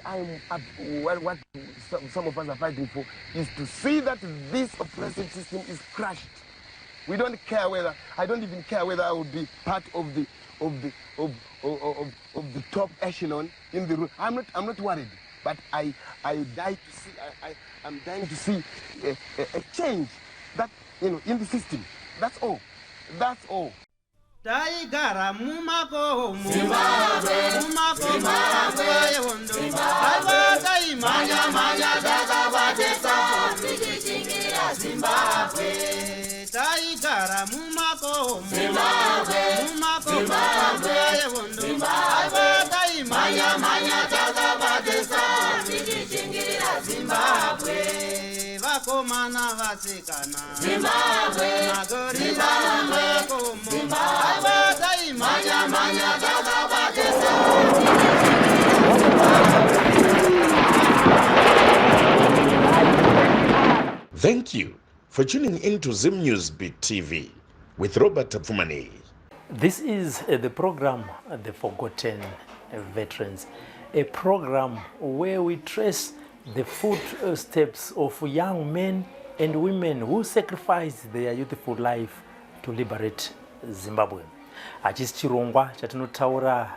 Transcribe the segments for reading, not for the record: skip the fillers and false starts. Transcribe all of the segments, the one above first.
I'm up, what some of us are fighting for is to see that this oppressive system is crushed. We don't care whether, I don't even care whether I will be part of the of the of of, of, of the top echelon in the room. I'm not worried, but I die to see I'm dying to see a change that in the system. That's all. That's all. Taigara mumakomo, mumakomo nguva yehondo. Aiwa, taimhanya mhanya takabatesa tichichingira Zimbabwe. Taigara mumakomo, mumakomo nguva yehondo. Aiwa, taimhanya mhanya takabatesa tichichingira Zimbabwe. Vakomana, vasikana, Zimbabwe. Magorira mumakomo. Aiwa, taimhanya mhanya takabatesa. Thank you for tuning in to Zim News Beat TV with Robert Tafumani. This is the program, The Forgotten Veterans, a program where we trace the footsteps of young men and women who sacrificed their youthful life to liberate Zimbabwe. Hachisi chirongwa chatinotaura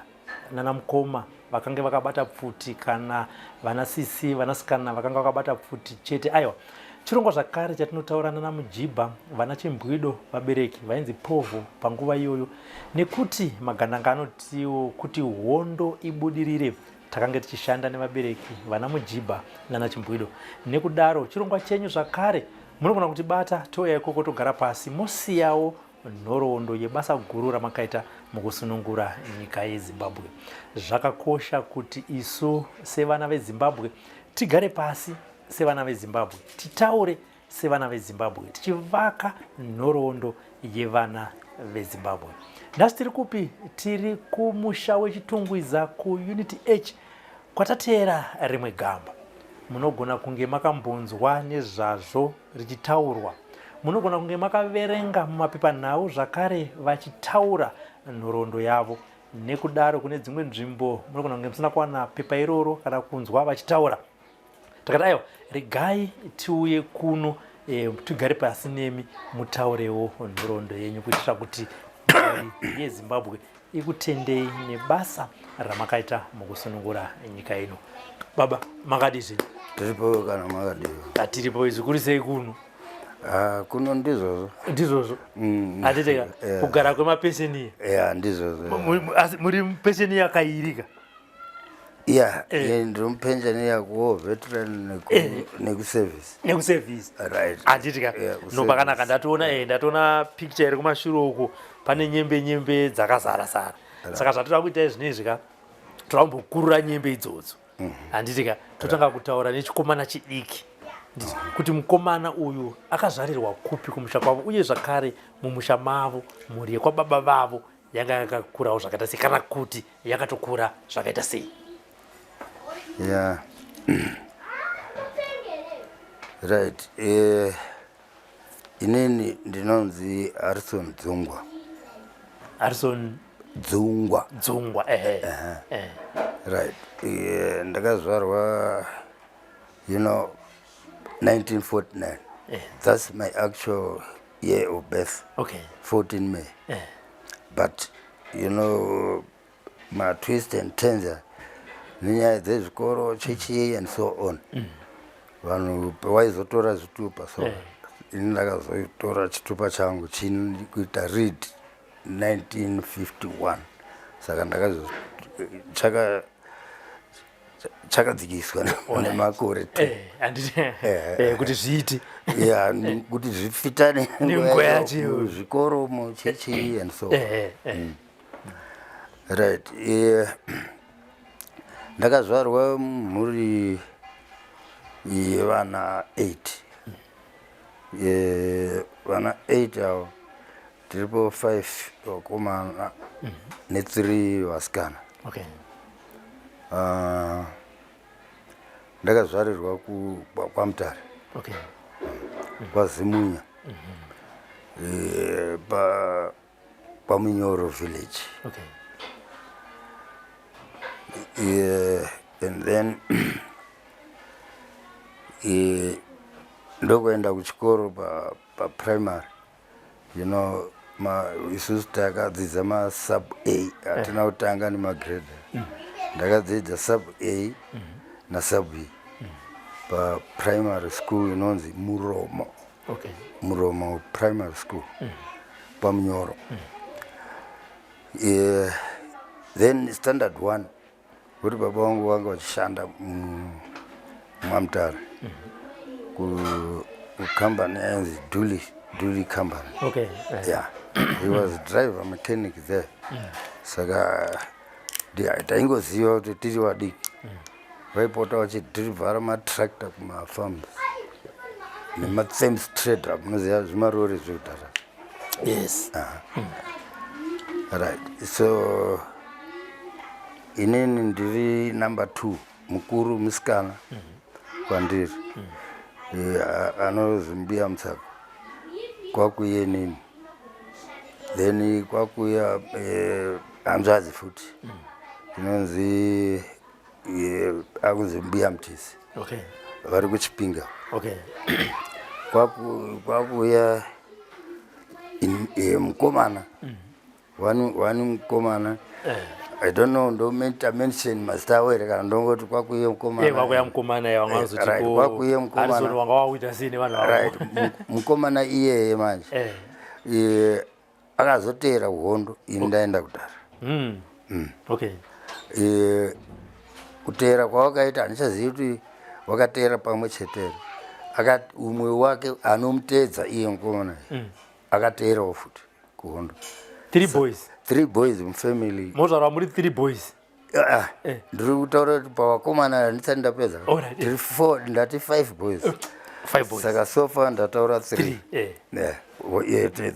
nana mukoma vakange vakabata pfuti kana vanasisi vanasikana vakanga vakabata pfuti chete. Aiwa, chirongwa zvakare chatinotaura nana mujibha, vana chimbwido, vabereki vainzi povho panguva iyoyo, nekuti magandanga anotiwo kuti hondo ibudirire takange tichishanda nevabereki, vana mujibha nana chimbwido. Nekudaro chirongwa chenyu zvakare munogona kutibata, touya ikoko togara pasi, mosiyawo nhoroondo yebasa guru ramakaita mukusunungura nyika yeZimbabwe. Zvakakosha kuti isu sevana veZimbabwe tigare pasi sevana veZimbabwe, titaure sevana veZimbabwe, tichivaka nhoroondo yevana veZimbabwe. Nhasi tiri kupi? Tiri kumusha weChitungwiza, kuUnit H, kwatateera rimwe gamba. Munogona kunge makambonzwa nezvazvo richitaurwa, munogona kunge makaverenga mumapepanhau zvakare vachitaura nhoroondo yavo. Nekudaro kune dzimwe nzvimbo munogona kunge musina kuwana pepa iroro kana kunzwa vachitaura. Takati aiwa, regai tiuye kuno, tigare pasi nemi, mutaurewo nhoroondo yenyu kuitira kuti mhuri yeZimbabwe ikutendei nebasa ramakaita mukusunungura nyika ino. Baba, makadii zvenyu? Tiripo, kana makadii? Atiripo. Zvikuru sei kuno? Ah, kuno ndizvozvo. Ndizvozvo. Handiteka kugara kwemapesheni. Ya, ndizvozvo. Asi muri pensheni yakairika? Ya. Ndiri mupensheni yakuwar veteran nekuservice. Nekuservice. Right. Handitika? Yeah. No, pakanaka. Ndatoona picture iri kumashure uku, pane nyembe nyembe dzakazara zara. Saka zvatoda kuita izvinezvi ka, toda kumbokurura nyembe idzodzo, handitika? Totanga kutaura nechikomana chidiki. Kuti mukomana uyu akazvarirwa kupi, kumusha kwavo, uye zvakare mumusha mavo mhuri yekwababa vavo yanga yakakurawo zvakaita sei, kana kuti yakatokura zvakaita sei? Ya, right. Inini ndinonzi Harrison Dzungwa. Harrison Dzungwa. Dzungwa, ehe. Right. Ndakazvarwa 1949. That's my actual year of birth. 14 May. But matwist and turns nenyaya dzezvikoro, chechi and so on, vanhu pawaizotora zvitupa, so ini ndakazotora chitupa changu chini kuita read 1951. Saka ndakazo chakadzikiswa nemakore two. Handiti kuti zviite? Ya, kuti zvifitane nenguva yacho iyoyo. Muzvikoro, muchechi and so on. Right. Ndakazvarwa mumhuri yevana 8. Vana 8 avo, tiripo 5 vakomana ne3 vasikana. Ndakazvarirwa kwaMutare, kwaZimunya, kwaMunyoro village. And then ndokuenda kuchikoro paprimary pa isusu takadzidza masub A, hatina kutanga nemagrade. Ndakadzidza sub A nasub B paprimary school inonzi Muromo. Muromo Primary School paMunyoro. Then standard one, kuti baba vangu vanga vachishanda muMutare kukambani yainzi Duli Company. Yeah, he was driver mechanic there. Saka taingoziva kuti tiri vadiki vaipota vachidhirivhara matractor kumafarms nemaThames Trader, munoziva zvimarori zvekudhara. Yes. Right, so inini ndiri number two, mukuru musikana kwandiri. Anozi Mbuya Mutsako, kwakuye nini, then kwakuya hanzvadzi futi inonzi akunzi Mbuya Mutisi. Vari kuChipinga. Kwakuya mukomana wani mukomana. I don't know ndomenta mention mazita avo here kana ndongoti kwakuye mukomana. Kwakuya mukomana. Right, kwakuye mukomana. Wangazoti wanga wakuita sei nevanhu vavo? Right, mukomana iyeye manje akazoteera kuhondo, ini ndaenda kudhara. Kuteera kwawakaita handichazivi kuti wakateera pamwe chete here. Akati umwe wake anomuteedza iye mukomana akateerawo futi kuhondo. Three boys. Three boys mufamily. Mozvarwa muri three boys? Ah, ndiri kutaura kuti pavakomana, handisati ndapedza. Tiri four, ndati five boys. Five boys. Saka so far ndataura three. Three. Yeah.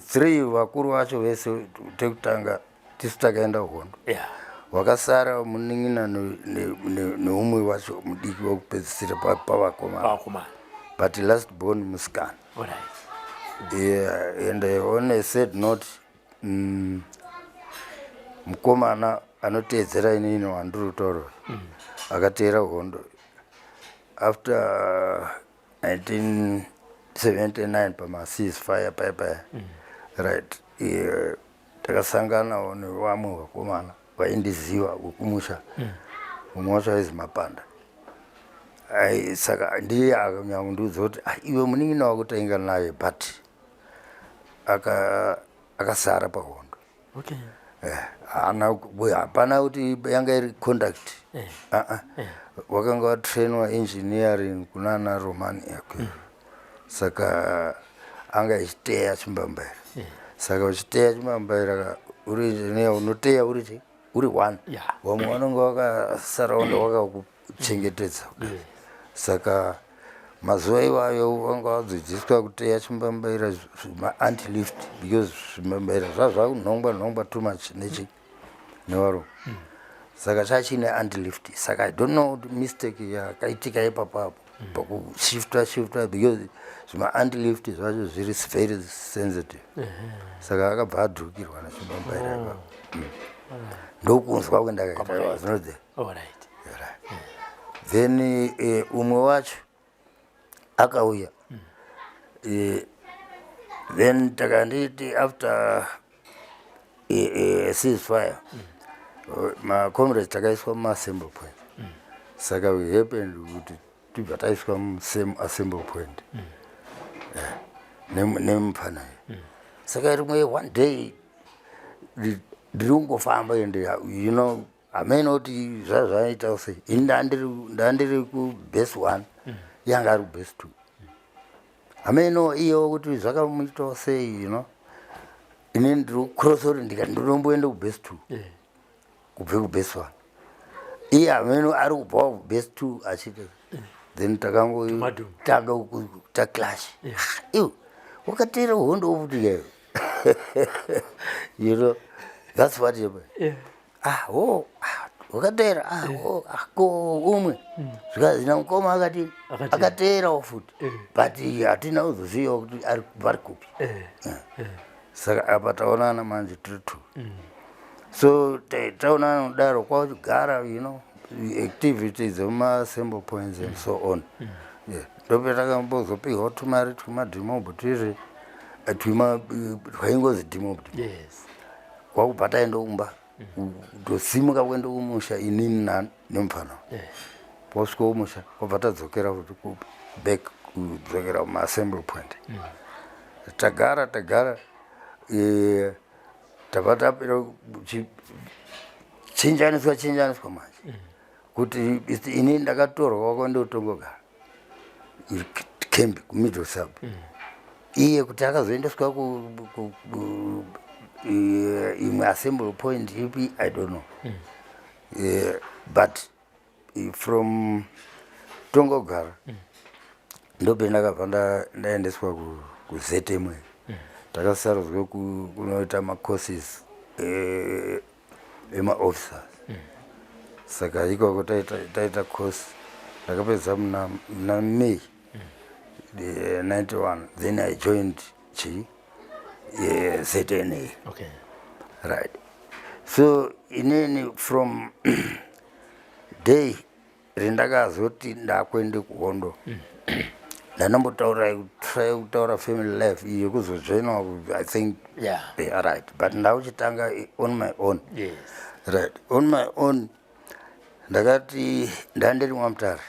Three vakuru vacho vese tekutanga tisu takaenda kuhondo. Wakasara munin'ina neumwe wacho mudiki wekupedzisira pavakomana. Pavakomana. But last born musikana. Yeah, and on a sad note, mukomana anoteedzera inini wandiri kutaura akateera hondo after 1979 pamaceasefire paya paya, right, takasanganawo nevamwe vakomana vaindiziva vekumusha. Mumwe wacho aizi Mapanda. Ai, saka ndiye akanyangundiudza kuti, "Ah, iwe munin'ina wako tainga naye, but akasara pahondo." Haana, hapana kuti yanga iri conduct. Ah, ah. Wakanga watrainwa engineering kunana Romania. Saka anga achiteya chimbambaira. Saka uchiteya chimbambaira uri engineer, unoteya uri chi uri one. Vamwe vanonge vakasaraunda vakakuchengetedza. Saka mazuva iwayo vanga vadzidziswa kuteya chimbambaira maanti-lift, because zvimbambaira zvazvakunhongwa nhongwa too much nechi nevarungu. Saka chachine anti-lift. Saka I don't know kuti mistake yakaitika ipapapo pakushifta shifta, because zvima-anti-lift zvacho zviri very sensitive. Saka akabva adhukirwa nechimbambaira ipapo. Ndokunzwa kwendakaita was not there. Then umwe wacho akauya. Then takanditi after ceasefire, macomrades takaiswa mumaassemble point. Saka we happened kuti tibva taiswa musame assembly point nemupfana. Saka rimwe one day ndiri kungofamba ende hamene kuti zvazvaita sei, ini ndandiri kubase one, yanga ari kubase two. Hameno iyewo kuti zvakamuitawo sei, ini ndiri kucross uri ndikati ndinomboenda kubase two kubve kubase one, iye hameno ari kubvawo kubase two achiti, then takangotanga kuita clash. Iwe wakateera hondo futi yayo, that's what happened. Ah, oh, ah, wakateera, ah, oh, ah, ko umwe zvikazina mukoma akati Akateera. Akateerawo futi, but hatina kuzozivawo kuti vari kupi. Saka apa taonana manje tiri two. So taonana kudaro kwachigara, Activity dzemuma-assembly points and so on. Yeah. Ndopetakambozopiwa tumari twemadimob tiri twima twaingozi demob. Kwakubva taenda kumba, kutosimuka kuenda kumusha, inini nemufana. Wasvika kumusha, kwabva tadzokera futi back, kudzokera kumaassembly point. Tagara, tagara, tabva tapera chinjaniswa, chinjaniswa manje kuti inini ndakatorwa kwaenda kutongogara camp kuMiddle Sub. Iye kuti akazoendeswa ku imwe assembly point ipi, I don't know. But from Tongogara ndopendakabva ndaendeswa kuZMA. Takasarudzwa kunoita macourses emaofficers. Saka ikoko taita course, ndakapedza muna May 91. Then I joined chi ZNA. Right, so inini from day rindakazoti ndakuende kuhondo, ndanombotaura, try kutaura family life iyo kuzojoinwa, I think. Yeah, right, but ndakuchitanga on my own. Right, on my own ndakati ndandiri mwaMutare.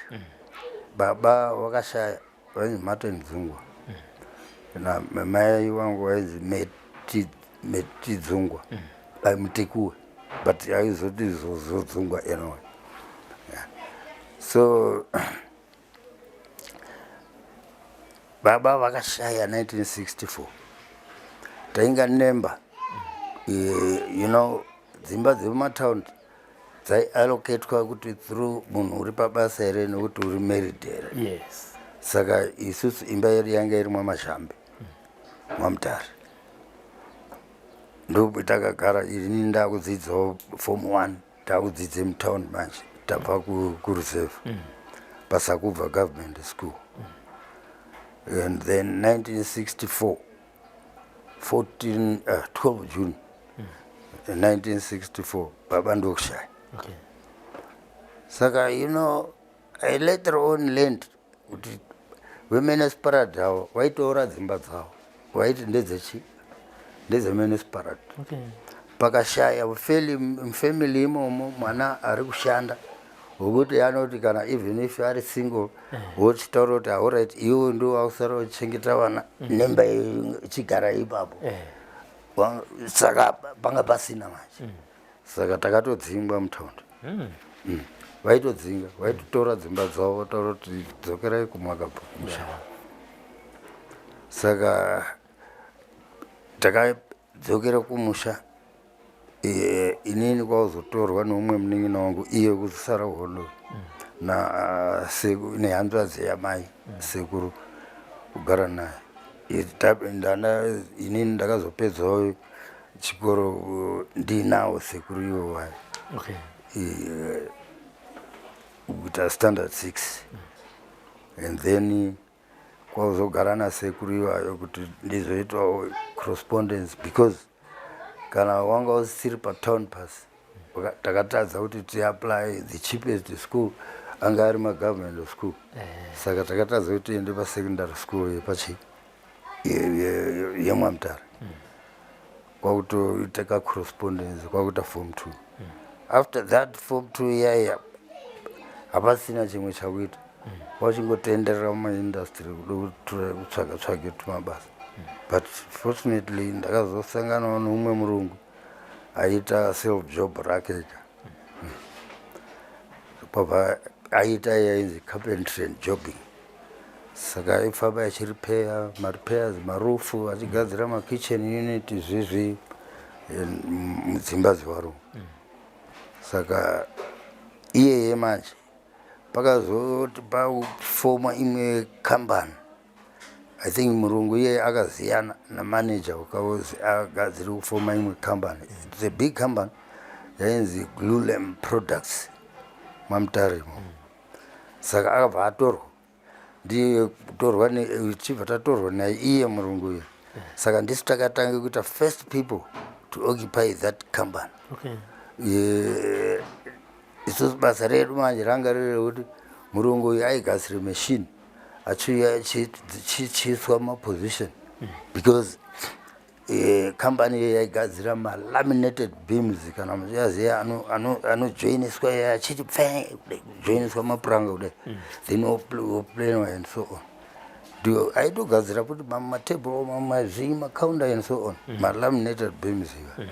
Baba wakashaya, vainzi Martin Dzungwa, namai wangu vainzi Meti Dzungwa. Ai, Mutikuwe, but aizoti Zodzungwa anyway. Yeah. So baba vakashaya 1964. Tainga nemba, dzimba dzemumataundi dzaiallocatwa kuti through munhu uri pabasa here nekuti uri married here. Saka isusu imba yedu yanga iri mwaMazhambe, mwaMutare. Ndotakagara. Ini ndakudzidzawo form one, takudzidze mutaundi manje, tabva kureserve paSakubva Government School. And then 1964, 14, 12 June 1964, baba ndokushaya. Saka I later on learned kuti vemunicipality avo vaitora dzimba dzavo, vaiti ndedzechi, ndedzemunicipality. Pakashaya mufamily imomo mwana ari kushanda wekuti anoti kana even if ari single, wochitaura kuti alright, iwe ndo wakusara uchichengeta vana nemba ichigara ipapo. Saka panga pasina manje. Saka takatodzingwa mutaundi. Vaitodzinga, vaitotora dzimba dzavo, votaura kuti dzokerai kumwakabva kumusha. Saka takadzokera kumusha. Inini kwauzotorwa neumwe munin'ina wangu, iye kuzosara hondo nehanzvadzi yamai sekuru kugara naye. Inini ndakazopedzawo chikoro ndiinawo sekuru iwo wayo. Kuita standard six and then kwauzogara nasekuru iwayo kuti ndizoitawo correspondence, because kana wanga usiri patown pass, takatadza kuti tiapply. The cheapest school anga ari magovernment school. Saka takatadza kuti tiende pasecondary school yepachi yemwaMutare. Kwakutoita kacorrespondence, kwakuita form two. After that form two iyaiya, hapasina chimwe chakuita, wachingotenderera mumaindustry kuda kutsvaga tsvage tumabasa. But fortunately ndakazosanganawo neumwe murungu aiita self job rake ega. Kwabva aita yainzi carpentry and jobbing. Saka aifamba achirepair, marepairs, maroofs, achigadzira makitchen unit, zvizvi mudzimba dzevarungu. Saka iyeye manje pakazoti pafoma imwe kambani, I think murungu iyeye akaziyana namanager wakaozi agadziri kufoma imwe kambani. It's a big company yainzi Glulem Products maMutaremo. Saka akabva atorwa, ndiye kutorwa, chibva tatorwa naye iye murungu uyu. Saka ndisu takatanga kuita first people to occupy that company. Isusu basa redu manje ranga riri rekuti murungu uyu aigadzira machine achiuya chiiswa maposition, because kambani iyo yaigadzira malaminated beams, kana muchiaziva, anojoiniswa achiti pfe kujoiniswa mapuranga kudai, then oplanwa and so on. Ndio aitogadzira futi matable, mazvii, macounter and so on, malaminated beams iwa.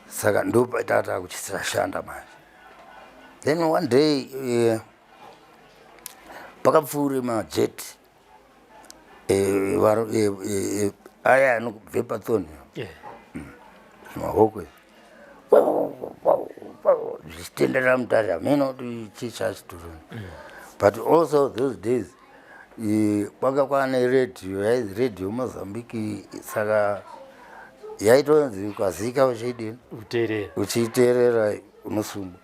Saka ndo patata kuchisashanda manje. Then one day pakapfuure majet aya anobve paThornhill, mahoko zvichitenderera mutare, hameno kuti chii chachitoroni. But also those days kwanga kwane redhiyo yainzi Radio Mozambique, saka yaitonzi ukazika uchidini? Kuteerera. Uchiteerera unosungwa.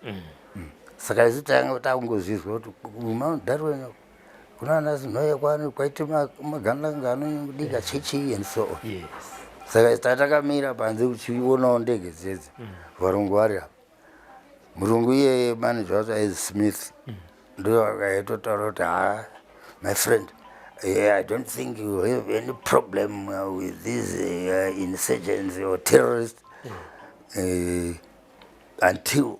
Saka isu tanga takungozvizwa kuti kuMount Darwin kuna ana Zinhoya kwani kwaite magandanga anodika chechi and so on. Saka tatakamira panze uchionawo ndege dzedzi, varungu vari apa. Murungu iyeye, manager wacho aizi Smith, ndo akaitotaura kuti, "Ha, my friend, I don't think you have any problem with these insurgents or terrorists until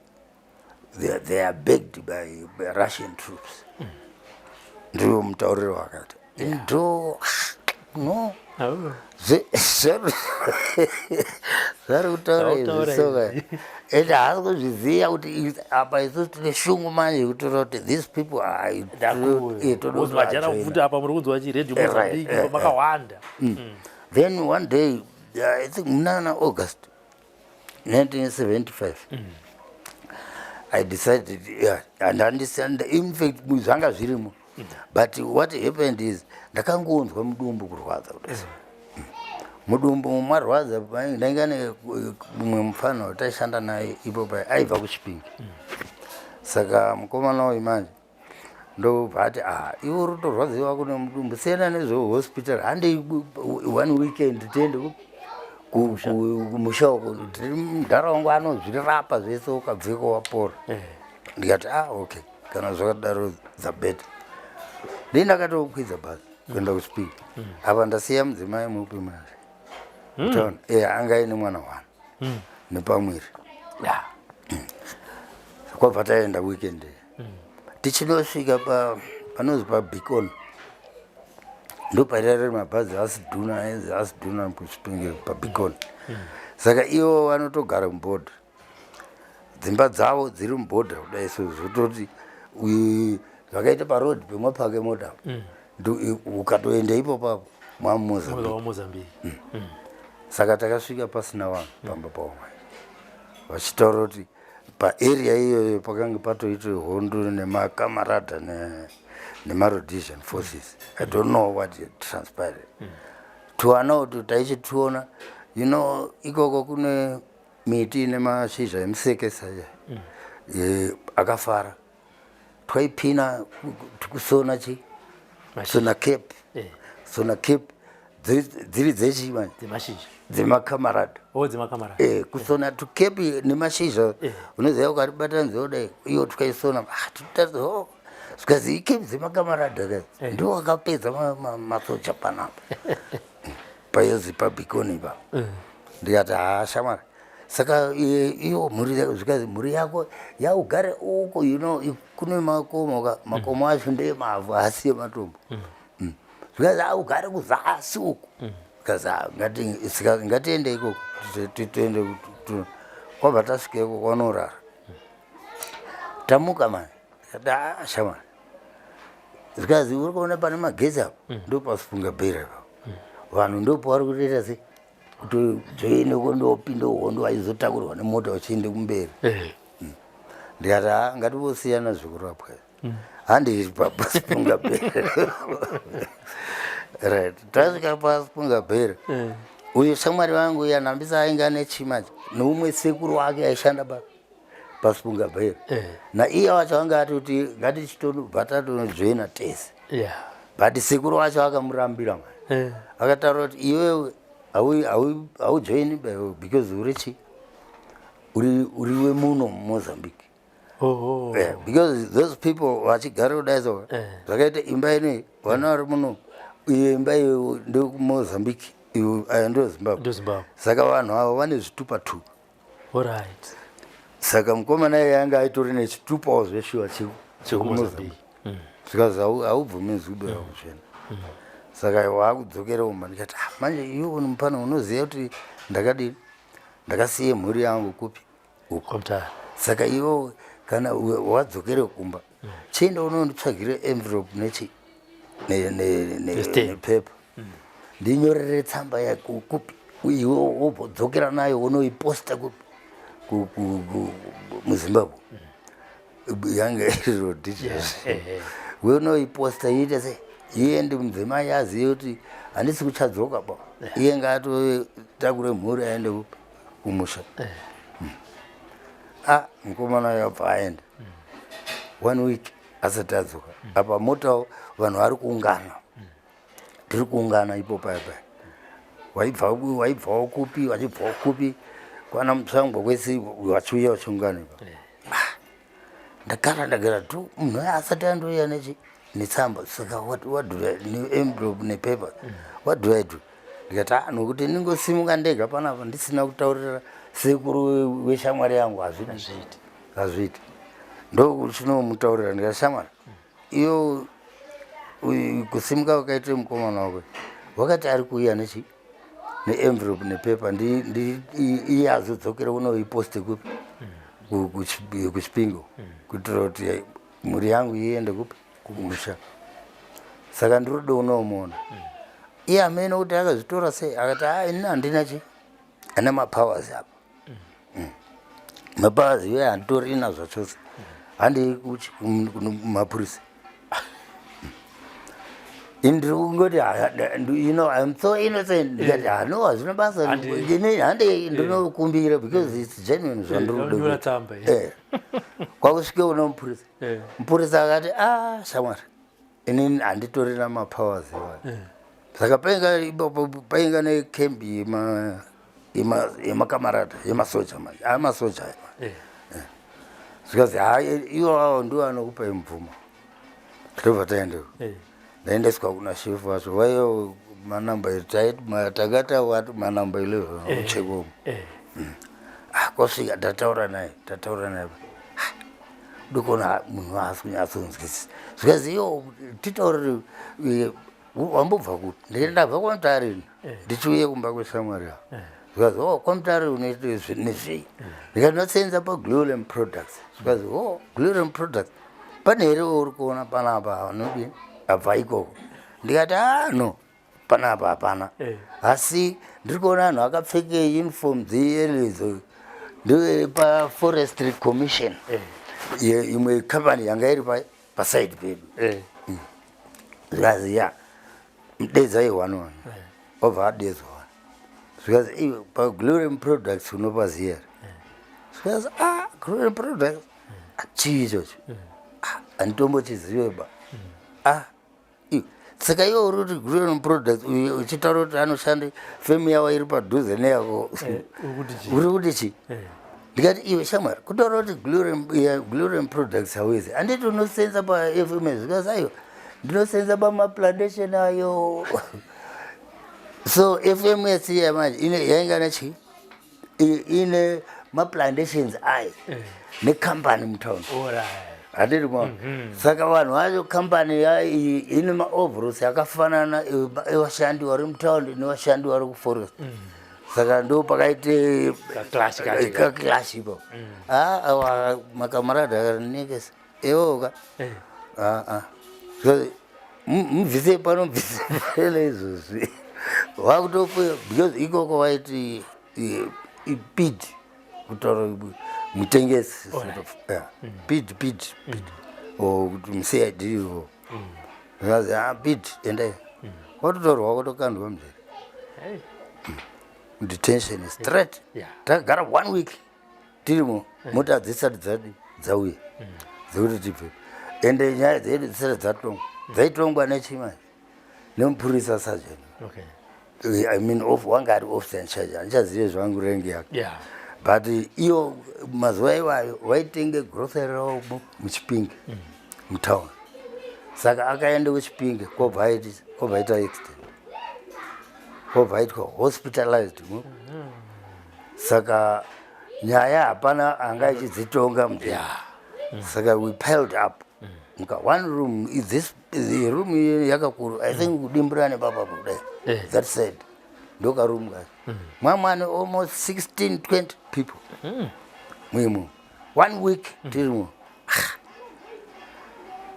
they are backed by Russian troops." Ndiwo mutauriro wakati ndo no. Oh. Zvari kutaura izvi. Zvakutaura Soka izvi. Ende haasi kuzviziva kuti apa isusu tine shungu manje yekutora kuti these people are toda Vajara kuvajoina. futi apa muri kunzwa chiredhiyo Mozambique, makawanda. Then one day, I think munana August 1975, I decided, yeah, and understand, in fact zvanga zvirimo, but what happened is ndakangonzwa mudumbu kurwadza kudai. Mudumbu marwadza, ndainga nemumwe mufana wataishanda naye ipo pai aibva kuChipinge. Saka mukomana uyu manje ndobva ati, "Ah, iwe uri kutorwadziwa kune mudumbu, siyana nezvehospital, handei one weekend tiende kumusha uko, tiri mudhara wangu anozvirapa zvese, ukabveko wapora." Ndikati, "Ah, okay, kana zvakadaro the better." Ndii ndakatokwidza bhazi kuenda kuChipinge. Apa ndasiya mudzimai mupi manje mutauni, anga aine mwana one nepamwiri. Kwabva taenda weekend, tichinosvika panonzi paBeacon, ndo pairarira mabhazi asidhuna, ainzi asidhuna kuChipinge paBeacon. Saka ivo vanotogara mubhodha, dzimba dzavo dziri mubhodha kudai, so zvototi zvakaita parodhi pemapake mota, ukatoenda ipo papo mamuMozambique. WaMozambique. Saka takasvika pasina vanhu pamba pavo mai, vachitaura kuti paarea iyoyo pakanga patoitwe hondo nemakamarada nemaRhodesian forces. I don't know what transpired. Tuana utu taichituona, ikoko kune miti ine mashizha emusekesa akafara, twaipina kusona chi sona cap. Sona cap dziri dzechi manje? Dzemashizha. Dzemakamarada. O, dzemakamara. Kusona tukepi nemashizha. Unoziva ukaribatanidza kudai, iyo twaisona, ah, tutaridza, oh. Zvikazi ikepi dzemakamarada ka, ndiwo akapedza masoja panapa payozi paBeacon ipapo. Ndikati, "Ha, shamwari, saka iyo mhuri yako?" Zvikazi mhuri yako yaugare uko, kune makomo ka, makomo acho ndeemavhu asi ematombo. Zvikazi augare kuzasi uku. Zvikazi, "Ah, saka ngatiende ikoko." Tiende kwabva tasvika ikoko kwanorara. Tamuka mani, ndikati, "Ah, shamwari." Zvikazi uri kuona pane magetsi apo, ndo pasifunga bhera ipapo, vanhu ndopavari kutoita se kutojoine kondopinda hondo, vaizotakurwa nemota vachiende kumberi. Ndikati, "Ha, ngativosiyana zvekurapwa, handei pasifunga bhera." Right, tasvika pasifunga bhera, uyu shamwari vangu yanhambisa ainge ane chima neumwe sekuru wake aishanda pasifunga bhera, naiye wacho anga atoti ngatichitobva tatonojoina tese, but sekuru wacho akamurambira mani. Akataura kuti iwewe haujoini because uri chi uri wemuno muMozambique. Oh, oh. Yeah, because those people vachigara kudai so Eh. zvakaita imba inei vana vari muno iyo imba iyo ndekumozambique iyo aya ndo zimbabwe Ndo Zimbabwe. Saka vanhu ava vane zvitupa two. Alright. Saka mukomana iye anga aitori nechitupawo zveshuwa Chekumozambique. Zvikazi haubvumidzwi kubuda kuchena, saka waakudzokera kumba. Ndikati, "Ah, manje iwe mupana unoziva kuti ndakadini, ndakasiye mhuri yangu kupi uko." KwaMutare. Saka iwo kana wadzokere kumba, chienda unonditsvagire envelope nechi Nestamp. nepepa, ndinyorere tsamba yako kupi, iwe wobodzokera nayo unoiposta kupi, muZimbabwe yange iri Rhodesia. Unoiposta iite sei, iende mudzimai azive kuti handisi kuchadzoka ba, iye ngaatotakure mhuri aende kupi, kumusha. Ah, mukomana yabva aenda, one week asati adzoka. Apa motawo vanhu vari kuungana, tiri kuungana ipo paya paya, waibvawo kupi, vachibvawo kupi, kwana Mutsvangwa kwese vachiuya vachiungana ipa. Ah, ndagara ndagara tu, munhu asati andouya nechi netsamba. Saka what do I, neenvelope nepaper, what do I do? Ndikati, ah, nokuti ndingosimuka ndega panapa ndisina kutaurira sekuru weshamwari yangu hazvidi. Hazviiti. Hazviiti. Ndochinomutaurira, ndikati, "Shamwari, iyo kusimuka kwakaite mukomana wako, wakati ari kuuya nechi neenvelope nepepa, iye azodzokera unoiposte kupi, kuChipinge, kuitira kuti mhuri yangu iende kupi, kumusha. Saka ndirudo unomuona." Iye amene kuti akazvitora sei, akati, "A, ini handina chi ana mapowers apa. Mapowers iwe handitorina zvachose, handei kumapurisa. Ini ndiri kungoti, I'm so innocent." Ndikati, "Hano hazvina basa." "Ini handei ndinokumbira because it's genuine zvandiri kuda Unonyora kuita." tsamba, eh. Kwakusvike uno mupurisa. Mupurisa akati, "A, shamwari, inini handitorina mapowers iwayo." Saka painga ipapo painga nekembi yemakamarata yemasoja manje, amasoja aya. Zvikazi, "Ha, iwo awo ndiwo anokupa mvumo." Tobva taendeko. Ndaendeswa kuna shefu wacho, waiyo manamba takati wati manamba 11 uchekomo. Ah, kwasvika ndataura naye, tataura naye. Ah, ndikuona munhu haasi kunyatsonzwisisa. Zvikazi, "Iyo titaurire, wambobva kupi?" Ndikati, "Ndabva kwaMutare ndichiuye kumba kweshamwari yavo." Zvikazi, "O, kwaMutare unoite nezvei?" Ndikati, "Ndinosenza paGlurem Products." Zvikazi, "O, Glurem Products, pane here uri kuona panapa anodini abva ikoko?" Ndikati, "A, no, panapa hapana." "Asi ndiri kuona vanhu vakapfeke uniform dzeyellow idzo, ndepaforestry commission." Imwe company yanga iri paside pedu. Zvikazi, "Ya, mudedzai one one." Wabva adedzwa one. Zvikazi, "Iwe, paGlurem Products unopaziva here?" Zvikazi, "A, Glurem Products, ah, chii ichocho? Ah, handitombochizive ba." "Ah, iwe, saka iwe uri kuti Glurem Products, uyu uchitaura kuti anoshanda femu yavo iri padhuze neyako, Uri kuti chii? uri kuti chii?" Ndikati, "Iwe shamwari, kutaura kuti Glurem Products hauizi, handiti unosenza paFMS?" Zvikazi, "Aiwa, ndinosenza pamaplantation ayo." So FMS iya manje ine yainga nechi ine maplantations ayo nekambani mutaundi. Handiti ma saka vanhu vacho kambani ine maoveralls akafanana evashandi vari mutaundi nevashandi vari kuforest. Saka ndo pakaite Kaclash kacho. Kaclash ipapo. Ah, awa makamaradi akarinekesa iwoka. Ah, mubvise pano, mubvise pano izvozvi wakutopuya, because ikoko waiti ipid, kutaura mutengesi, sort of, yeah. Pid, pid, pid, or kuti muCID ivo zvazi, "Ah, pid, endai." Watotorwa wakatokandwa mujeri. Hey. Detention straight. Takagara one week tirimo, mota dzisati dzadi dzauya dzekuti tibve, ende nyaya dzedu dzisati dzatongwa, dzaitongwa nechimai nemupurisa sergeant. I mean, of wanga ari officer in charge, handichazive zvangu rank yake. But iyo mazuva iwayo vaitenge grocery ravo muChipinge, mutown. Saka akaenda kuChipinge, kwobva aita accident, kwobva aitwa hospitalized. Saka nyaya hapana anga achidzitonga mujeri. Saka we piled up muka one room. This the room iyi yakakuru, I think kudimbura nepapa kudai. That side ndokaroom kacho, mwamwane almost 16 20 people muimo. One week tirimo.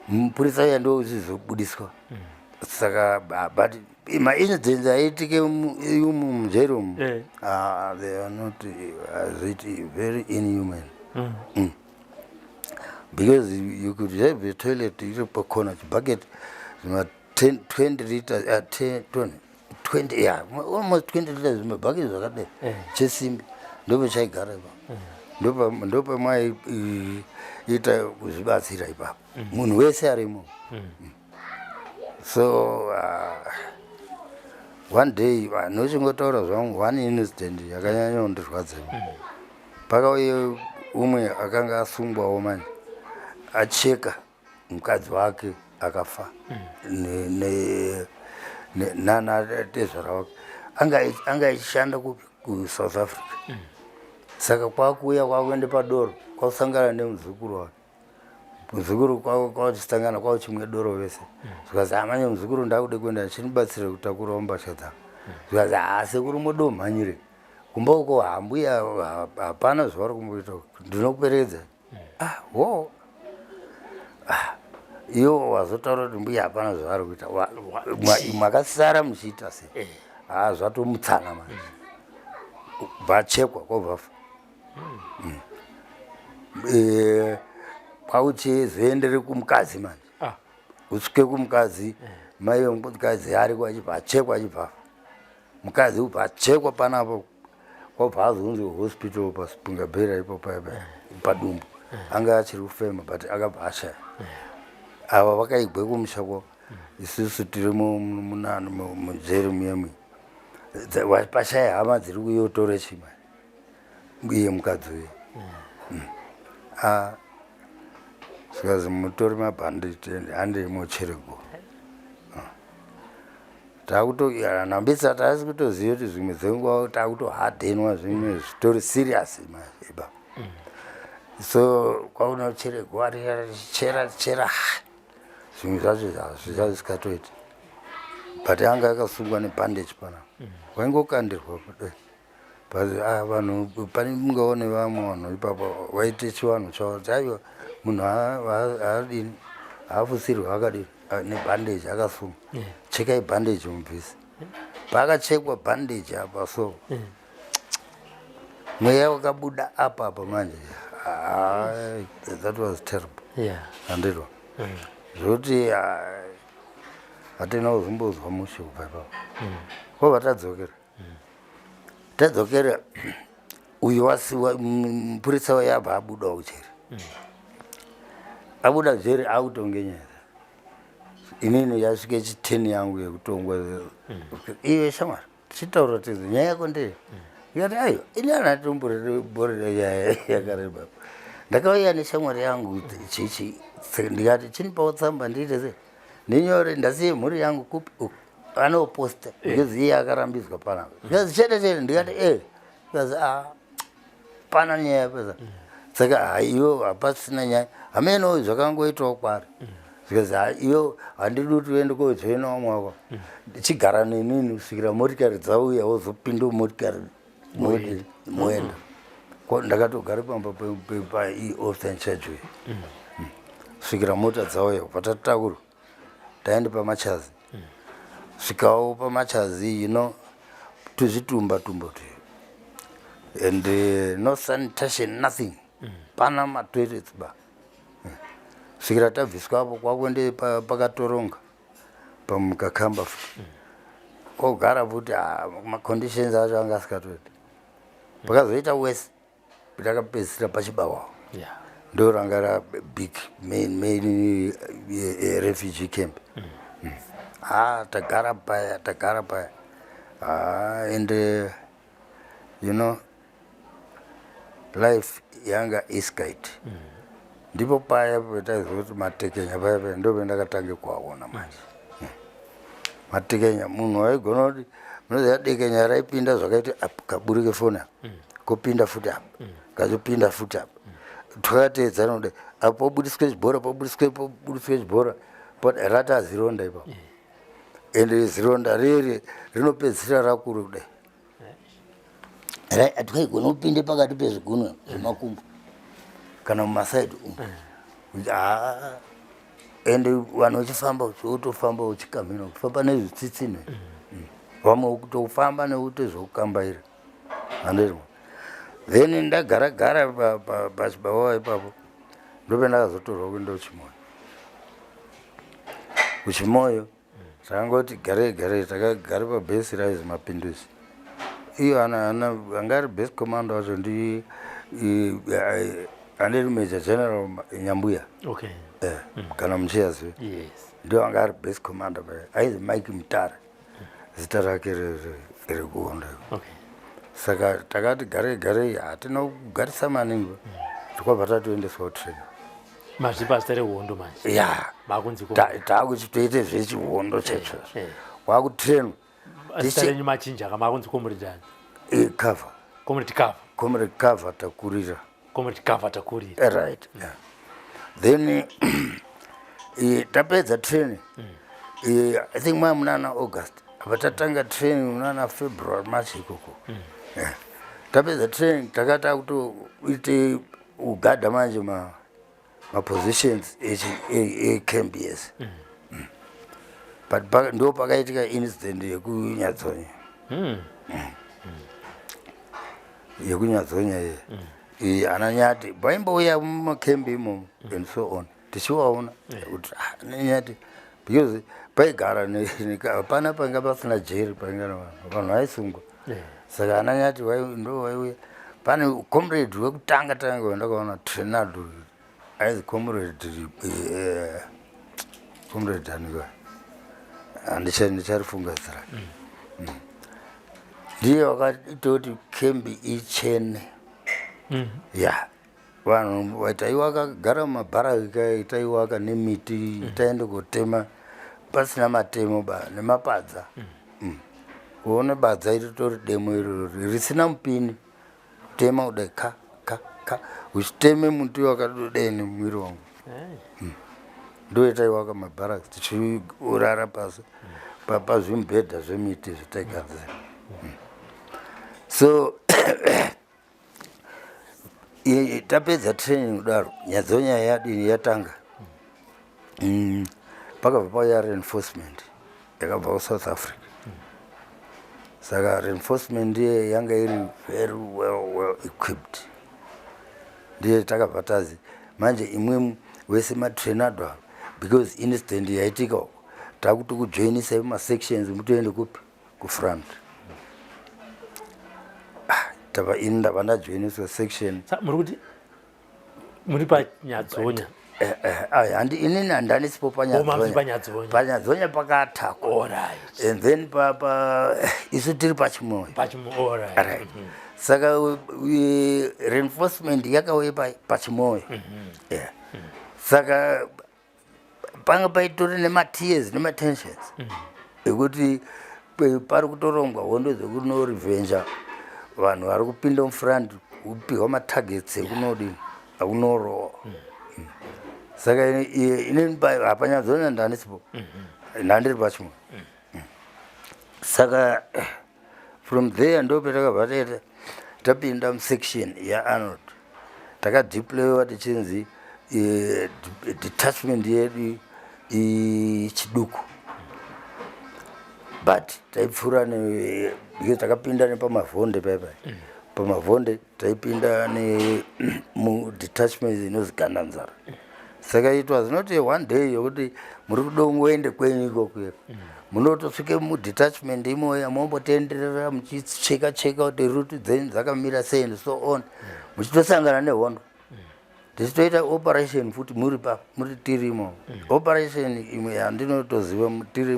Mupurisa uya ndozvizobudiswa. Saka but maincidents aitike umu mujeri umu, ah, they are not, azviti very inhuman. Because you could have a toilet iri pakona, chibucket zvima 10 20 liters, 10, 20, 20, yeah, almost 20 liters, zvimabhaketi zvakadai chesimbi, ndopachaigara ipapo. Ndopamaiita kuzvibatsira ipapo, munhu wese arimo. So one day, nochingotaura zvangu one incident yakanyanya kundirwadza. Pakauye umwe akanga asungwawo manje, acheka mukadzi wake akafa nana tezvara wake. Anga achishanda kupi? KuSouth Africa. Saka kwakuuya, kwakuende padoro, kwakusangana nemuzukuru wake. Muzukuru kwachisangana, kwauchimwe doro vese. Zvikazi, "Amanye muzukuru, ndakude kuenda, chinibatsire kutakurawo mbatya dzako." Zvikazi, "Ha, sekuru, modomhanyire kumba uko, hambuya hapana zvavari kumboita, ndinokuperekedza." Ah, wo, ah, iwo wazotaura kuti mbuya hapana zvavari kuita, makasara muchiita sei? Ha, zvatomutsana manje, bvachekwa kwobvafa. Kwauchizoendere kumukadzi manje. Usvike kumukadzi, mai vemukadzi ariko, achibva achekwa, achibva afa. Mukadzi ubva achekwa panapo, kwabva azonzi hospital paSpungabhera ipo padumbu. Anga achiri kufema, but akabva ashaya. Ava vakaigwe kumusha kwavo, isusu tiri munani, mujeri muyemwe. Pashaya hama dziri kuyotore chima iye mukadzi uye. Ah, zvikazi mutori mabhanditi, handei mocherego. Takuto nambisa, taasi kutoziva kuti zvimwe dzenguva takutohadhenwa, zvimwe zvitori serious ipa. So kwaunocheregwa, chera chera, zvimwe zvacho zvisikatoiti, but anga akasungwa nebandage panapa, waingokandirwa kudai. But ah, vanhu pane mungaone vamwe vanhu ipapo vaite chivanhu chavo kuti aiwa, munhu haadini, haafusirwi akadini nebandage akasungwa. Chekai bandage mubvise. Paakachekwa bandage apa, so mweya wakabuda apa apa manje. Ah, that was terrible. Handirwa zvokuti, ah, hatina kuzombozwa mushe kubva ipapo. Kwabva tadzokera, tadzokera, uyu wasiwa mupurisa waye abva abudawo jeri. Abuda jeri, akutonge nyaya. Inini yasvike chiteni yangu yekutongwa. "Iwe shamwari, tichitaura tizi nyaya yako ndeye?" Ikati, "Aiwa, ini anatomborera nyaya yakareba. Ndakauya neshamwari yangu chichi, ndikati chinipawo tsamba ndiite sei, ndinyore, ndasiye mhuri yangu kupi uku." Anoposta because iye akarambidzwa panapa. Zikazi, "Chete chete." Ndikati, "E." Zikazi, "A, pana nyaya pesa." Saka haiwo hapasina nyaya, hameno zvakangoitawo kwari. Zikazi, "Ha, iwe handidi kuti uende kojoina vamwe wako, chigara nenini kusvikira motikari dzauya, wozopinda mumotikari moenda." Ndakatogara pamba paofficer in charge uyu kusvikira mota dzauya, kubva tatakurwa, taende paMachazi. Svikawo paMachazi, tuzvitumba tumba tu, and no sanitation, nothing, pana matoilets ba. Svikira tabviswapo, kwakuende pakatoronga pamukakamba futi, kogara futi. Ah, maconditions acho anga asikatoiti. Pakazoita wese, takapedzisira pachibawawo. Ndo ranga ra big main refugee camp. Ah, tagara paya, tagara paya. Ah, and you know Life yanga isikaiti. Ndipo paya petaizoti matekenya paya paya ndo pendakatange kuaona manje. Matekenya munhu waigona kuti munoziva dekenya raipinda zvakaita apa kaburike foni apa, kopinda futi apa, kachopinda futi apa, twakateedzana kudai, apo pobudiswe chibhora, pobudiswe chibhora, rati azironda ipapo. Ende zironda riri rinopedzisira rakuru kudai. Hatwaigona kupinde pakati pezvigunwe zvemakumbo kana mumasaidi umu. Haa, ende vanhu vachifamba, wotofamba uchikamhina, kufamba nezvitsitsine, vamwe kutofamba nekuti zvokukambaira handirwa. Then ndagara gara pachibawa ipapo, ndopendakazotorwa kuenda kuChimoyo. KuChimoyo takangoti garei garei, takagara pabhesi raizi Mapinduzi. Iyo ana anga ari base commander wacho ndi andiri Major General Nyambuya. Kana muchiyaziva. Yes. Ndio anga ari base commander paya, aizi Mike Mutare zita rake rekuonda. Saka takati garei garei, hatina kugarisa maningi, tikwabva tatoendeswa kutrain. Mazvipa zita rehondo manje. Ya. Makunzi ko. Takuchitoite zvechihondo chaizvozvo. Wakutrainwa. Zita renyu machinja kama makunzi Comrade ani? Cover. Comrade Cover. Comrade Cover Takurira. Comrade Cover Takurira. Right, yeah. Then tapedza training, I think maya munana August apa, tatanga training munana February, March ikoko. Yeah. Tapedza training, takata kutoite ugadha manje mapositions ecamp, yes. But ndo pakaitika incident yekuNyadzonya. YekuNyadzonya iye, ana Nyati vaimbouya mumakembi imomo and so on, tichivaona kuti ah, ana Nyati, because paigara hapana panga pasina jeri, painga nevanhu, vanhu vaisungwa. Saka ana Nyati ndo vaiuya. Pane comrade wekutanga tanga wandakaona Trenado, aizi comrade, comrade anika, handicharifunga zita rake. Ndiye wakaita kuti kembi ichene. Ya, vanhu taiwaka mumabharaki, taiwaka nemiti, taende kotema pasina matemo ba nemapadza. Kuone badza iritori demo iroro risina mupini, tema kudai, ka ka ka, uchiteme muti wakadodai nemuviri wangu. Ndoyataiwaka mabharaki, tichiurara pasi pazvimubhedha zvemiti zvataigadzira. So tapedza training kudaro, Nyadzonya yadini yatanga. Pakabva pauya reinforcement yakabva kuSouth Africa. Saka reinforcement iye yanga iri very well equipped. Ndiye takabva tazi manje imwe wese matrenado ava, because incident yaitika uko, takuti kujoinisai mumasections, mutoende kupi? Kufront. Ah, tava ini ndabva ndajoiniswa section. Muri kuti muri paNyadzonya? Handi inini handanisipo. Panyadzonya. PaNyadzonya, PaNyadzonya pakatakwa. And then pa isu tiri paChimoyo. Right. Saka reinforcement yakauye paChimoyo, yeah. Saka panga paitori nematears nematensions ekuti pari kutorongwa hondo dzekunorevenja vanhu vari kupinda mufront, kupiwa matargets ekunodini, akunorowa. Saka inini hapaNyadzonya ndanisipo, ndandiri paChimoyo. Saka from there ndo petakabva taita tapinda musection yaArnold. Takadeployiwa tichinzi detachment yedu chiduku, but taipfuura because takapinda nepaMavhonde paipai. PaMavhonde taipinda nemudetachment inozi Gandanzara. Saka it was not a one day yokuti muri kuda kungoende kwenyu ikoko. Munotosvike mudetachment imoya, mombotenderera muchicheka cheka kuti route dzenyu dzakamira sei and so on, muchitosangana nehondo. Tichitoita operation futi muri pa muri tirimo. Operation imwe yandinotoziva tiri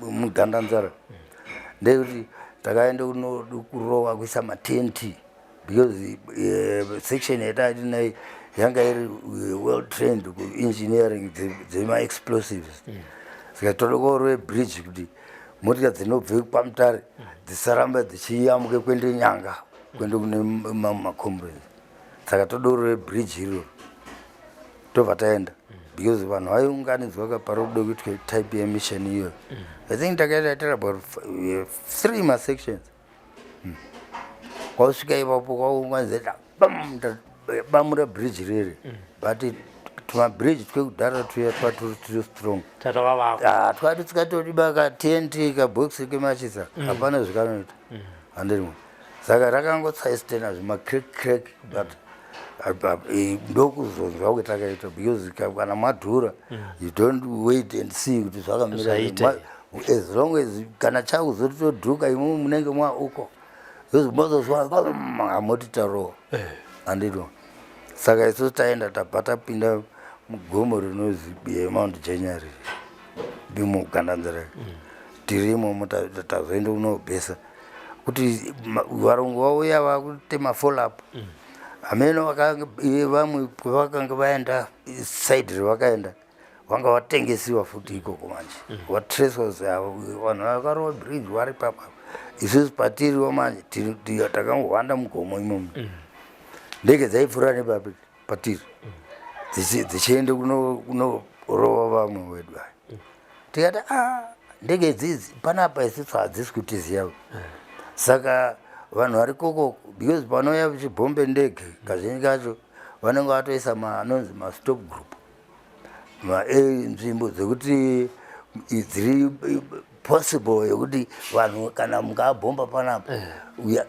muGandanzara ndeyekuti takaenda kunoda kurova, kuisa maTNT. Because section yatatinai yanga iri well trained kuengineering dzemaexplosives. Saka toda kuorove bridge kuti motika dzinobve kwaMutare dzisaramba dzichiyambuke kuende Nyanga, kuende kune macomrades. Saka toda kurove bridge iroro, tobva taenda, because vanhu vaiunganidzwa kapari kuda kuitwa type yemission iyoyo. I think takaita tiri about three masections. Kwausvika ipapo, kwaunganidza, bam, bamura bridge rere. But tumabridge twekudhara tuya twaturi turi strong. Tatavavako. Ah, twati tikatodiba ka TNT, kabhokisi kemachisa, hapana zvikanoita, handirimo. Saka rakangotsaistena zvimacrack crack, but ndokuzonzwa kuti takaita, because kana madhura, you don't wait and see kuti zvakamira. Zvaita. As long as kana chakuzotodhuka, imwe munenge mwauko, mozozwa hamoti tarowa, handito? Saka isusu taenda, tabva tapinda mugomo rinozi Mount January, muGandanzara tirimo. Tazoenda kunobhesa kuti varungu vauya vakutema follow up. Hameno vamwe kwavakanga vaenda, side revakaenda vanga vatengesiwa futi ikoko. Manje vatreswa, vanhu vakarova bridge vari papa. Isusu patiriwo manje takangohwanda mugomo imomo. Ndege dzaipfuura nepapi patiri dzichiende kunorova vamwe vedu aya. Tikati, a ndege idzidzi panapa isusu hadzisi kutiziva. Saka vanhu vari koko, because panouya chibhombe ndege, kazhinji kacho vanenge vatoisa anonzi mastop group, nzvimbo dzekuti dziri possible yekuti vanhu kana mukabhomba panapa,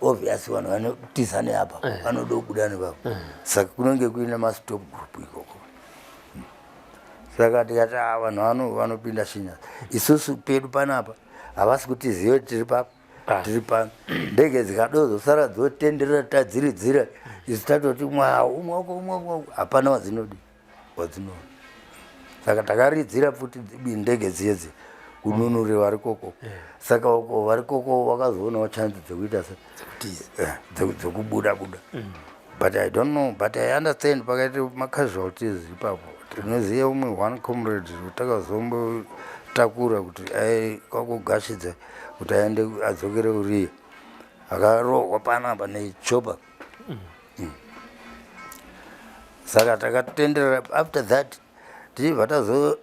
obvious vanhu vanotiza neapa, vanoda kubuda nepapo. Saka kunenge kuine mastop group ikoko. Saka tikati, "Ah, vanhu vanopinda shinya, isusu pedu panapa havasi kutiziva kuti tiri papa." Tiri pano, ndege dzikadozosara dzotenderera, tadziridzira isu, tatoti mwa umwoko umwoko, hapana wadzinodi wadzinoona. Saka takaridzira futi ndege dziyedzi kununure vari koko. Saka uko vari koko vakazoonawo chance dzekuita se dzekubuda buda. But I don't know, but I understand pakaita macasualties ipapo. Tinoziva umwe one comrade takazombotakura kuti kwakugashidza kuti aende adzokere uriya, akarohwa panapa nechopper. Saka takatenderera. After that tichibva tazo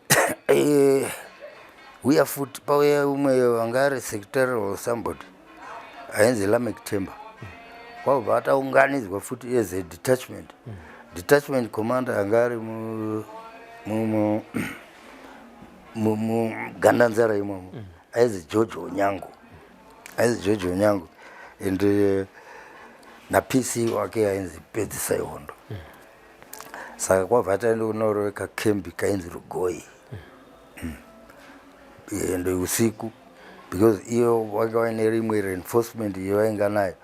uya futi, pauya umwe wanga ari secretary or somebody ainzi Lamek Temba. Kwabva ataunganidzwa futi as a detachment. Detachment commander anga ari muGandanzara imomo aizi George Onyango, ainzi George Onyango, and naPC wake ainzi Pedzisai Hondo. Saka kwabva taenda kunoroweka kembi kainzi Rugoi. And usiku, because iyo vanga vaine rimwe reinforcement yevainga nayo.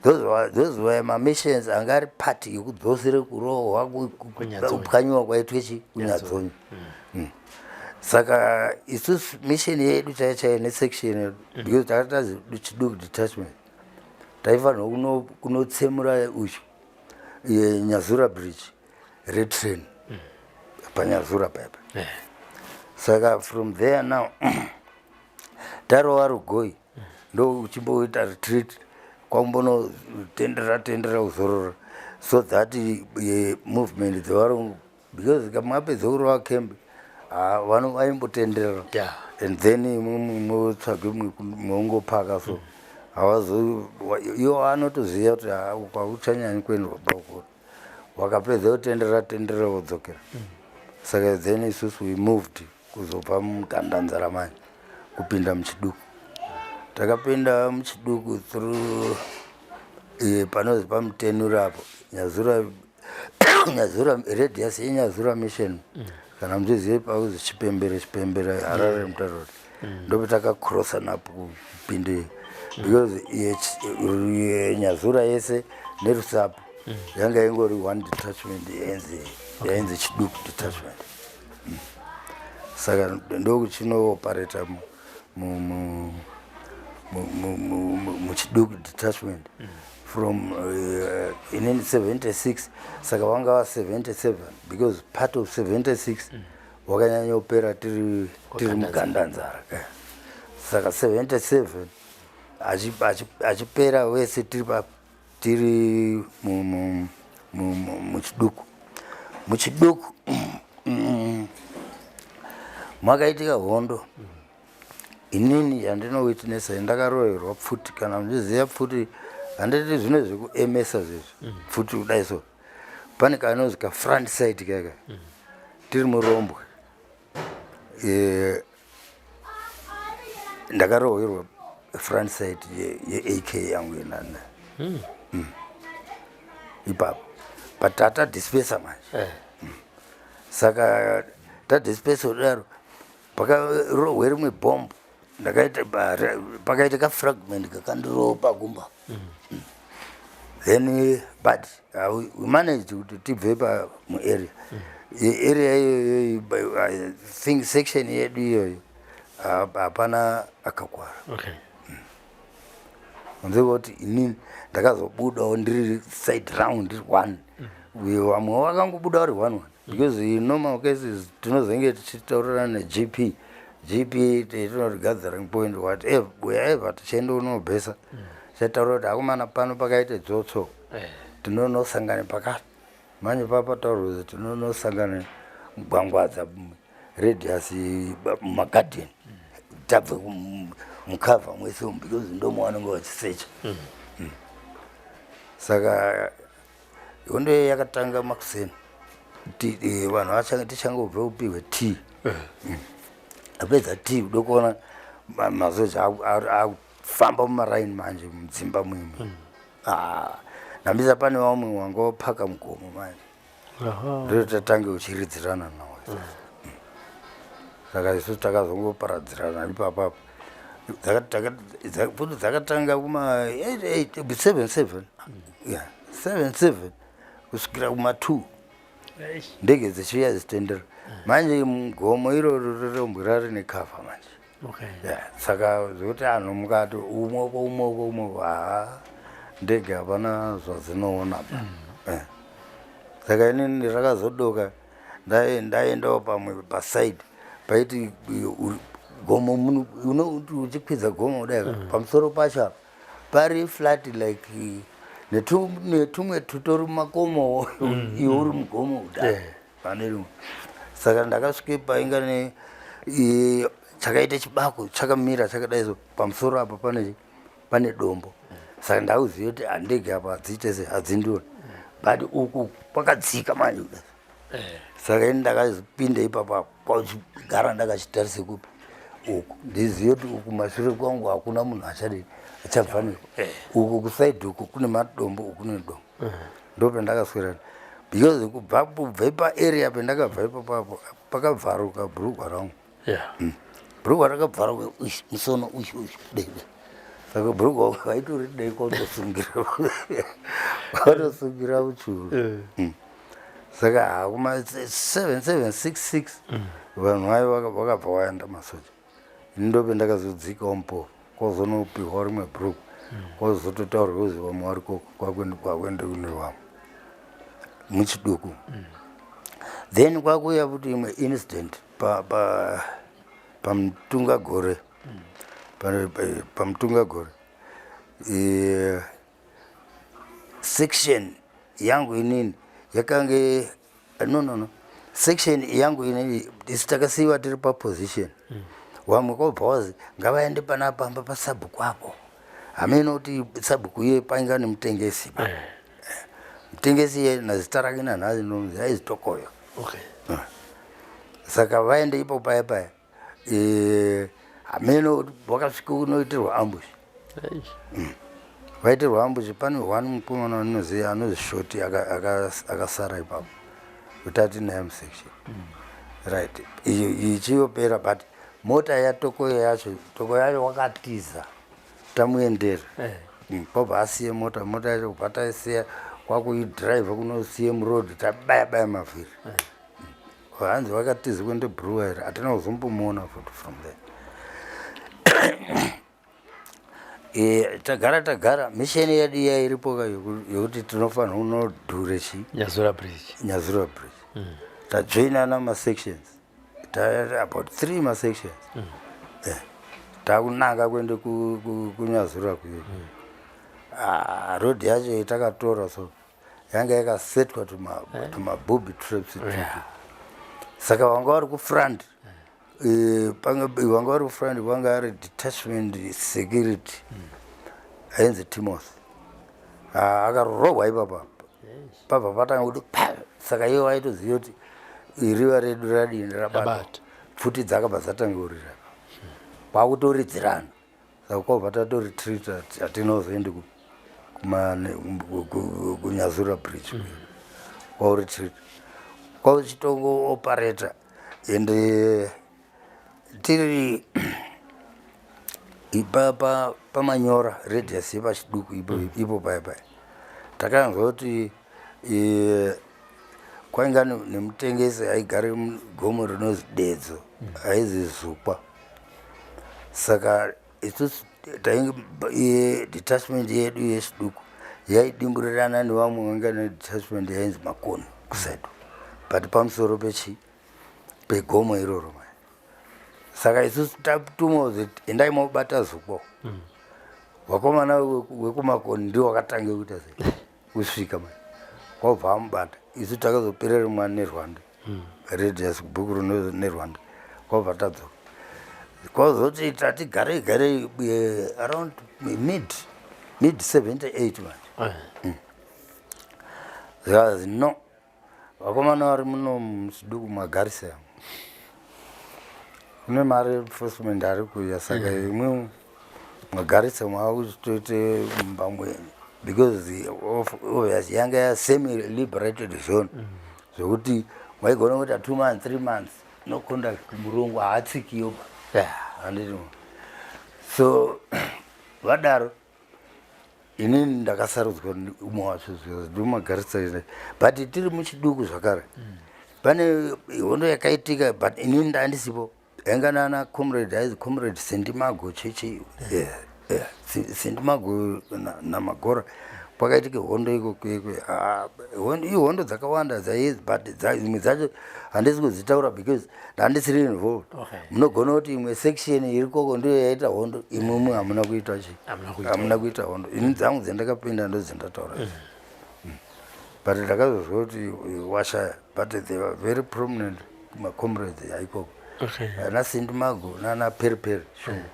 Those were mamissions anga ari part yekudzosere kurohwa, kupwanyiwa kwaitwe chi kuNyadzonya. Saka isusu mission yedu chaiyo chaiyo nesection yedu, because takati tazi Chiduku detachment, taifanirwa kunotsemura uchu Nyazura bridge retrain paNyazura paipa. Saka from there now, tarova Rugoi, ndo uchimboita retreat, kwambonotendera tendera kuzorora, so that movement dzevarungu, because kamapedza kurova camp, vano vaimbotenderera and then motsvage mweungopaka. So havazo iwo anotoziva kuti kwakuchanyanyi kuendwa bako. Wakapedza kutenderera tenderera, wodzokera. Saka then isusu we moved kuzobva muGandanzara manje kupinda muChiduku. Takapinda muChiduku through panozi paMutenura apo, Nyazura, Nyazura, radius yeNyazura mission. Kana muchizive pauzi Chipembere, Chipembere, Harare Mutare Road, ndopatakacrossa napo kupinde, because Nyazura yese neRusapo yanga ingori one detachment yainzi Chiduku detachment. Saka ndokuchinooperata muChiduku detachment. From inini 76, saka vanga va 77, because part of 76 wakanyanya kupera tiri mugandanzara. Saka 77 achipera wese tiri muchiduku. Muchiduku makaitika hondo. Inini yandinowitnessa, ndakaroverwa pfuti. Kana muchiziva pfuti, handiti zvino zvekuemesa zvezvi, pfuti kudai. So pane kanozi kafront sight kaka. Tiri murombwe, ndakarohwerwa front sight yeAK yangu yenana ipapo, but tatadispersa manje. Saka tadispersa kudaro, pakarohwe rimwe bhombu, ndakaita pakaita kafragment kakandirowa pagumba. Then but we managed kuti tibve pamuarea, area iyoyo. I think section yedu iyoyo hapana akakwara. Kunze kwekuti inini ndakazobudawo ndiri side round, ndiri one. Vamwe vakangobuda vari one one, because in normal cases tinozenge tichitaurirana neGP. GP tinoti gathering point, whatever, wherever tichienda unobhesa, chataura kuti akomana, pano pakaite dzotso, tinonosangana pakati. Manje papataurwa kuti tinonosangana mugwangwadza, radius mumagadheni, tabve mucover mwese umu, because ndomavanenge vachisecha. Saka hondo iyo yakatanga makuseni, vanhu tichangobve kupihwe tea. Apedza tea, kuda kuona masoja akufamba mumaraini manje mudzimba muimu. Ah, nambisa pane vamwe wanga wapaka mugomo manje, ndo tatange uchiridzirana nawo. Saka isu takazongoparadzirana ipapapo. Futi dzakatanga kuma 77, yeah, 77 kusvikira kuma 2, ndege dzichiuya dzichitendera. Manje mugomo iroro rirombwe rine cover manje. Yeah, saka zvekuti anhu mukati umwoko umwoko umwoko, haa, ndege hapana zvadzinoona pa. Saka inini rakazodoka, ndaendawo pamwe paside paiti gomo unoti uchikwidza gomo kudai, pamusoro pacho apa pari flat like netumwe tutori mumakomo, iwe uri mugomo kudai pane rimwe. Saka ndakasvike painga ne chakaita chibako chakamira chakadai. So pamusoro apa pane dombo, saka ndauziva kuti handege apa hadziite se hadzindioni, but uku kwakadzika manje kudai. Saka ini ndakazopinda ipapo kwachigara, ndakachitarise kupi uku, ndizive kuti uku mashure kwangu hakuna munhu achadii, achabva neko. Uku kuside uku kune madombo, uku kune dombo, ndo pendakaswera, because kubva paarea pendakabva ipapo pakabvaruka bhurugwa rangu. Bhurugwa rakabvaruka ushi musono ushi ushi dei dei. Saka bhurugwa vaitori dei kwatosungira muchuru. Saka hakuma 7766 vanhu vayo vakabva vaenda masoja. Ini ndope ndakazodzikawo mupovo, kwazonopihwa rimwe bhurugwa, kwazototaurwa kuzi vamwe vari koko kwakuende kune vamwe muchiduku. Then kwakuuya futi imwe incident pamutungagore, pamutungagore. Section yangu inini yakange, no, no, no, section yangu inini isi takasiyiwa tiri paposition. Vamwe kwabva wazi ngavaende pana pamba pasabhuku apo. Hameno kuti sabhuku iye painga nemutengesi pa. Mutengesi iye nazita rake nanhasi ndinomuziva, aizi Tokoyo. Saka vaende ipo paya paya, hameno vakasvika kunoitirwa ambush. Vaitirwa ambush, pane one mukomana wandinoziva anozi Shoti akasara ipapo kuti ati naye musection. Right, iyo ichiyopera, but mota yaTokoyo yacho, Tokoyo yacho wakatiza tamuendera. Kwabva asiye mota, mota yacho kubva taisiya kwakuidhiraivha kunosiye muroad, tabaya baya mavhiri. Hanzi vakatiza kuende brewery, hatina kuzombomuona futi from there. Eh, tagara tagara misheni yedu iya iripo ka yokuti tinofanira kunodhure chi Nyazura Bridge. Nyazura Bridge. Tajoinana masections, about three masections. Eh, takunanga kuende kuNyazura kuyo. Ah, road yacho yatakatora so yanga yakasetwa tumabooby traps tutu. Saka vanga vari kufront, vanga vari kufront, vanga ari detachment security ainzi Timothy. Ah, akarohwa ipapa, pabva patanga kuti pa. Saka iye waitoziva kuti riva redu radini, rabatwa. Rabata. Pfuti dzakabva dzatanga kurira, kwakutoridzirana. Saka kwabva tatoretreata, hatinozoendi kuNyazura Bridge, kwauretreat kwauchitongo operata. And tiri pamanyora radius yepaChiduku ipo paya paya, takanzwa kuti kwainga nemutengesi aigare mugomo rinozi Dedzo, aizi Zukwa. Saka isusu tainge detachment yedu yeChiduku yaidimburirana nevamwe vanga nedetachment yainzi Makoni kuside, but pamusoro pechi pegomo iroro mai. Saka isusu tatumwa kuti endai mobata Zukwa. Vakomana vekuMakoni ndiwo vakatanga kuita sei, kusvika mai, kwabva amubata. Isu takazoperera Nerwanda radius, bhuku rino Nerwanda, kwabva tadzoka. Kwazoti tati garei garei, around mid 78 manje, zvazi no, vakomana vari muno muChiduku magarisa, kune mareinforcement ari kuuya. Saka imwe magarisa maakuchitoite mumba mwenyu, because obvious yanga yasemi liberated zone, zvokuti maigona kuita 2 months, 3 months no contact. Murungu haatsikiyo, handiti? So vadaro, inini ndakasarudzwa umwe wacho ndimagarisa, but tiri muChiduku zvakare pane hondo yakaitika, but inini ndandisipo. Yanga nana comrade aizi Comrade Sendimago cheche, Sendimago naMagora. Kwakaitika hondo ikoko. Ihondo dzakawanda dzaizi, but dzimwe dzacho handisi kudzitaura because ndandisiri involved. Munogona kuti imwe section iri koko ndiyo yaita hondo, imwimwe hamuna kuita chi, hamuna kuita hondo. Ini dzangu dzandakapinda ndo dzandataura. But ndakazozwa kuti washaya, but they were very prominent macomrades aikoko, ana Sindimago nana Periperi Shungu.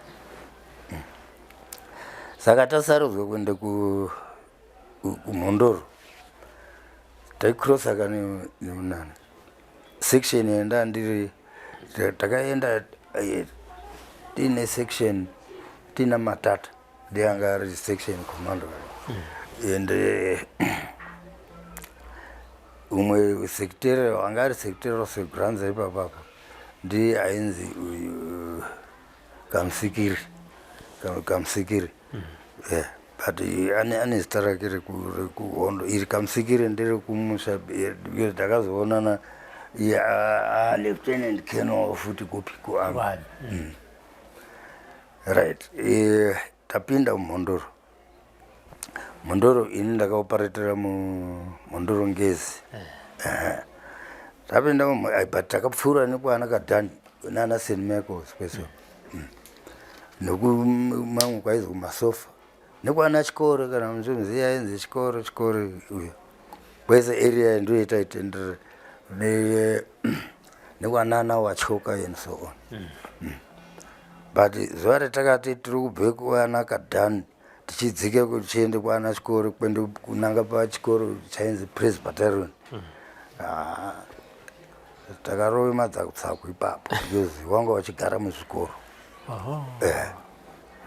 Saka tasarudzwa kuenda kuMhondoro, taicrossa ka nemunana section yenda ndiri. Takaenda tiine section, tiina Matata, ndianga ari section commander, and umwe secretary anga ari secretary segranza ipapapa ndiye ainzi uyu Kamusikiri, Kamusikiri. Yeah, but ane zita rake rekuhondo iri Kamusikiri, nderekumusha, because takazoonana iye lieutenant colonel futi kupi, kuarmy. Right, tapinda muMhondoro. Mhondoro, ini ndakaoperatera muMhondoro Ngezi. Tapinda, but takapfuura nekwana Kadhani nana St Michaels kwese, nekumamwe kwaizi kumasofa, nekwana Chikoro, kana muchimuziya ainzi Chikoro, Chikoro uyo. Kwese area ndoita itenderera nekwanana Wachoka and so on. But zuva ratakati tiri kubve kuana Kadhani tichidzika tichiende kwaana Chikoro, kuende kunanga pachikoro chainzi Presbyterian, ah, takarove madzakutsaku ipapo because wanga vachigara muzvikoro. Eh,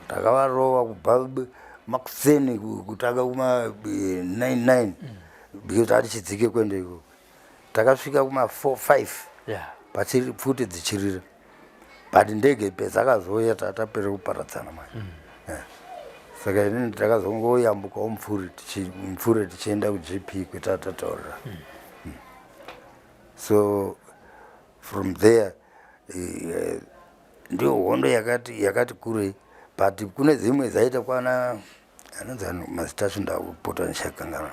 takavarova kubva makuseni kutanga kuma 99, because tatichidzike kuenda ikoko, takasvika kuma 4 5 pachiri pfuti dzichirira. But ndege pedzakazouya tatapere kuparadzana manje. Eh. Saka inini takazongoyambukawo mupfuri tichienda kuGP kwetatataurira. So from there, ndiyo hondo yakati kurei. But kune dzimwe dzaita kwana anonzi ani, mazita acho ndakupota ndichakanganwa,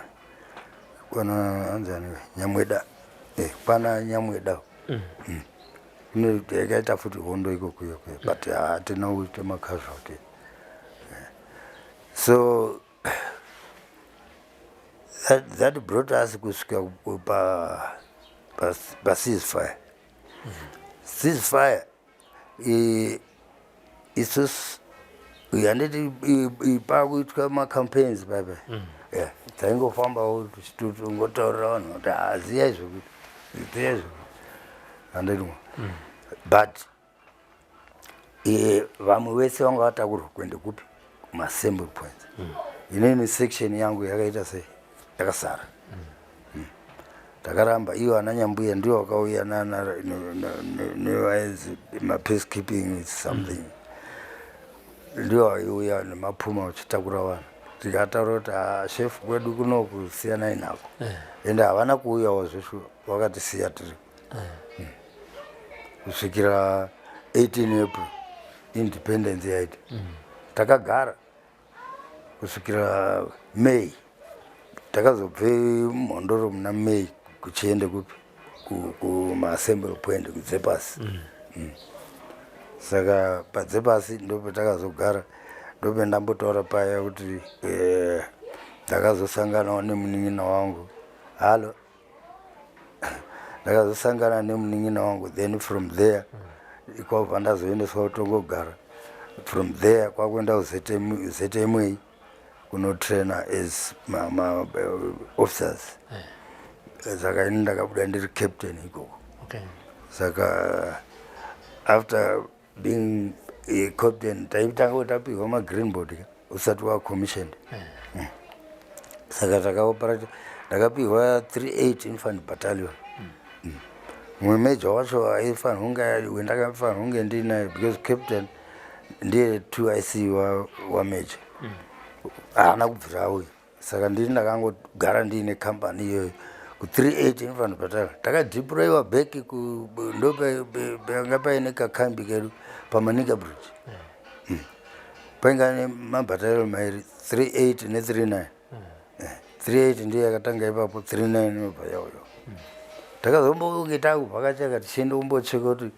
kwana anonzi ani, Nyamweda, kwana Nyamweda. Kune yakaita futi hondo ikokuyo kuyo, but hatina kuita macasualty. So that brought us kusvika pa ceasefire. Ceasefire, isusu handiti pakuitwa macampaigns paipa, yeah, taingofambawo tichitongotaurira vanhu kuti haziyai zvokuti, ziyai zvokuti, handiti? But vamwe vese vanga vatakurwa kuende kupi? Kumaassembly points. Inini section yangu yakaita sei? Yakasara. Takaramba. Ivo ana Nyambuya ndivo vakauya nevainzi mapeacekeeping something, ndivo vaiuya nemapuma vachitakura vanhu. Tikataura kuti, "Ah, shefu, kwedu kunoku siyanai nako." Ende havana kuuyawo zveshuwa, vakatisiya tiri kusvikira 18 April independence yaita. Takagara kusvikira May. Takazobve Mhondoro muna May kuchiende kupi? Kumaassembly point kuDzepasi. Saka paDzepasi ndopatakazogara, ndopendambotaura paya kuti ndakazosanganawo nemunin'ina wangu. Halo, ndakazosangana nemunin'ina wangu, then from there kwabva ndazoendeswa kutongogara. From there kwakuenda kuZMA kunotraina as ma officers. Saka ini ndakabuda ndiri captain ikoko. Saka after being a captain, taitanga tapiwa magreen board ka, usati wacommissioned. Saka takaoperate, ndakapiwa 38 Infantry Battalion. Mumwe major wacho aifanira kunge wendakafanira kunge ndinaye, because captain ndiye 2IC wamajor, haana kubvira auya. Saka ndini ndakangogara ndiine company iyoyo ku38 Infantry Battalion. Takadeployiwa back ndo panga paine kakambi kedu paManica Bridge. Painga nemabattalion mairi, 38 ne39. 38 ndiyo yakatanga ipapo, 39 inobva yauya. Takazombonge takuvhakachaka tichienda kumbocheka kuti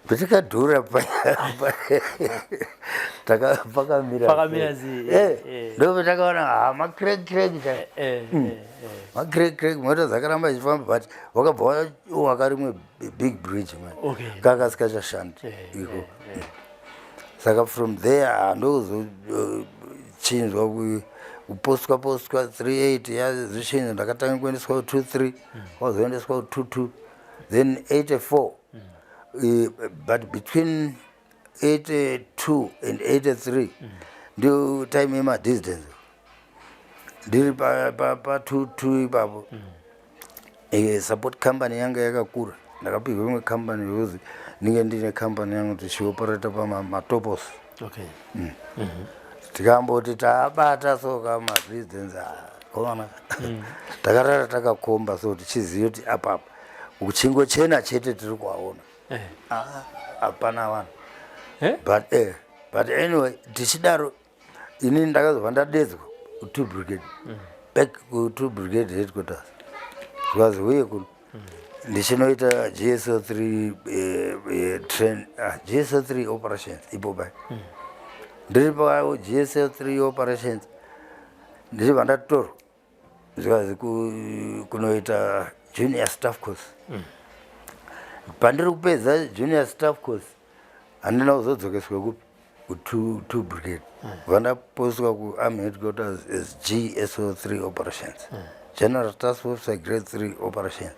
petikadhura pakamira. Pakamira. Ndopetakaona ha macrack crack, macrack crack, mota dzakaramba ichifamba, but wakabva waka rimwe big bridge man kakasikachashandi iko. Saka from there handozochinzwa kupostwa postwa 38 yazochinzwa, ndakatanga kuendeswa ku23, wazoendeswa ku22, then 84. But between 82 and 83 ndio time yemadistance. Ndiri pa22 ipapo, support company yanga yakakura. Ndakapihwa imwe company yozi ndinge ndine company yangu tichioperata pamatopos. Tikamboti tabata soka madistance komana, takarara takakomba, so tichiziva kuti apapa uchingochena chete tiri kuaona. Ah, hapana vanhu. But anyway, tichidaro inini ndakazobva ndadedzwa ku2 Brigade, back ku2 Brigade headquarters, zvikanzi uye kuno ndichinoita GSO 3 train, GSO 3 operations. Ipo pai ndiri pa GSO 3 operations, ndichibva ndatorwa, zvikanzi kunoita junior staff course. Pandiri kupedza junior staff course, handina kuzodzokeswa kupi? Ku2 Brigade. Vandapostwa kuarmy headquarters as GSO 3 operations, general task officer grade 3 operations.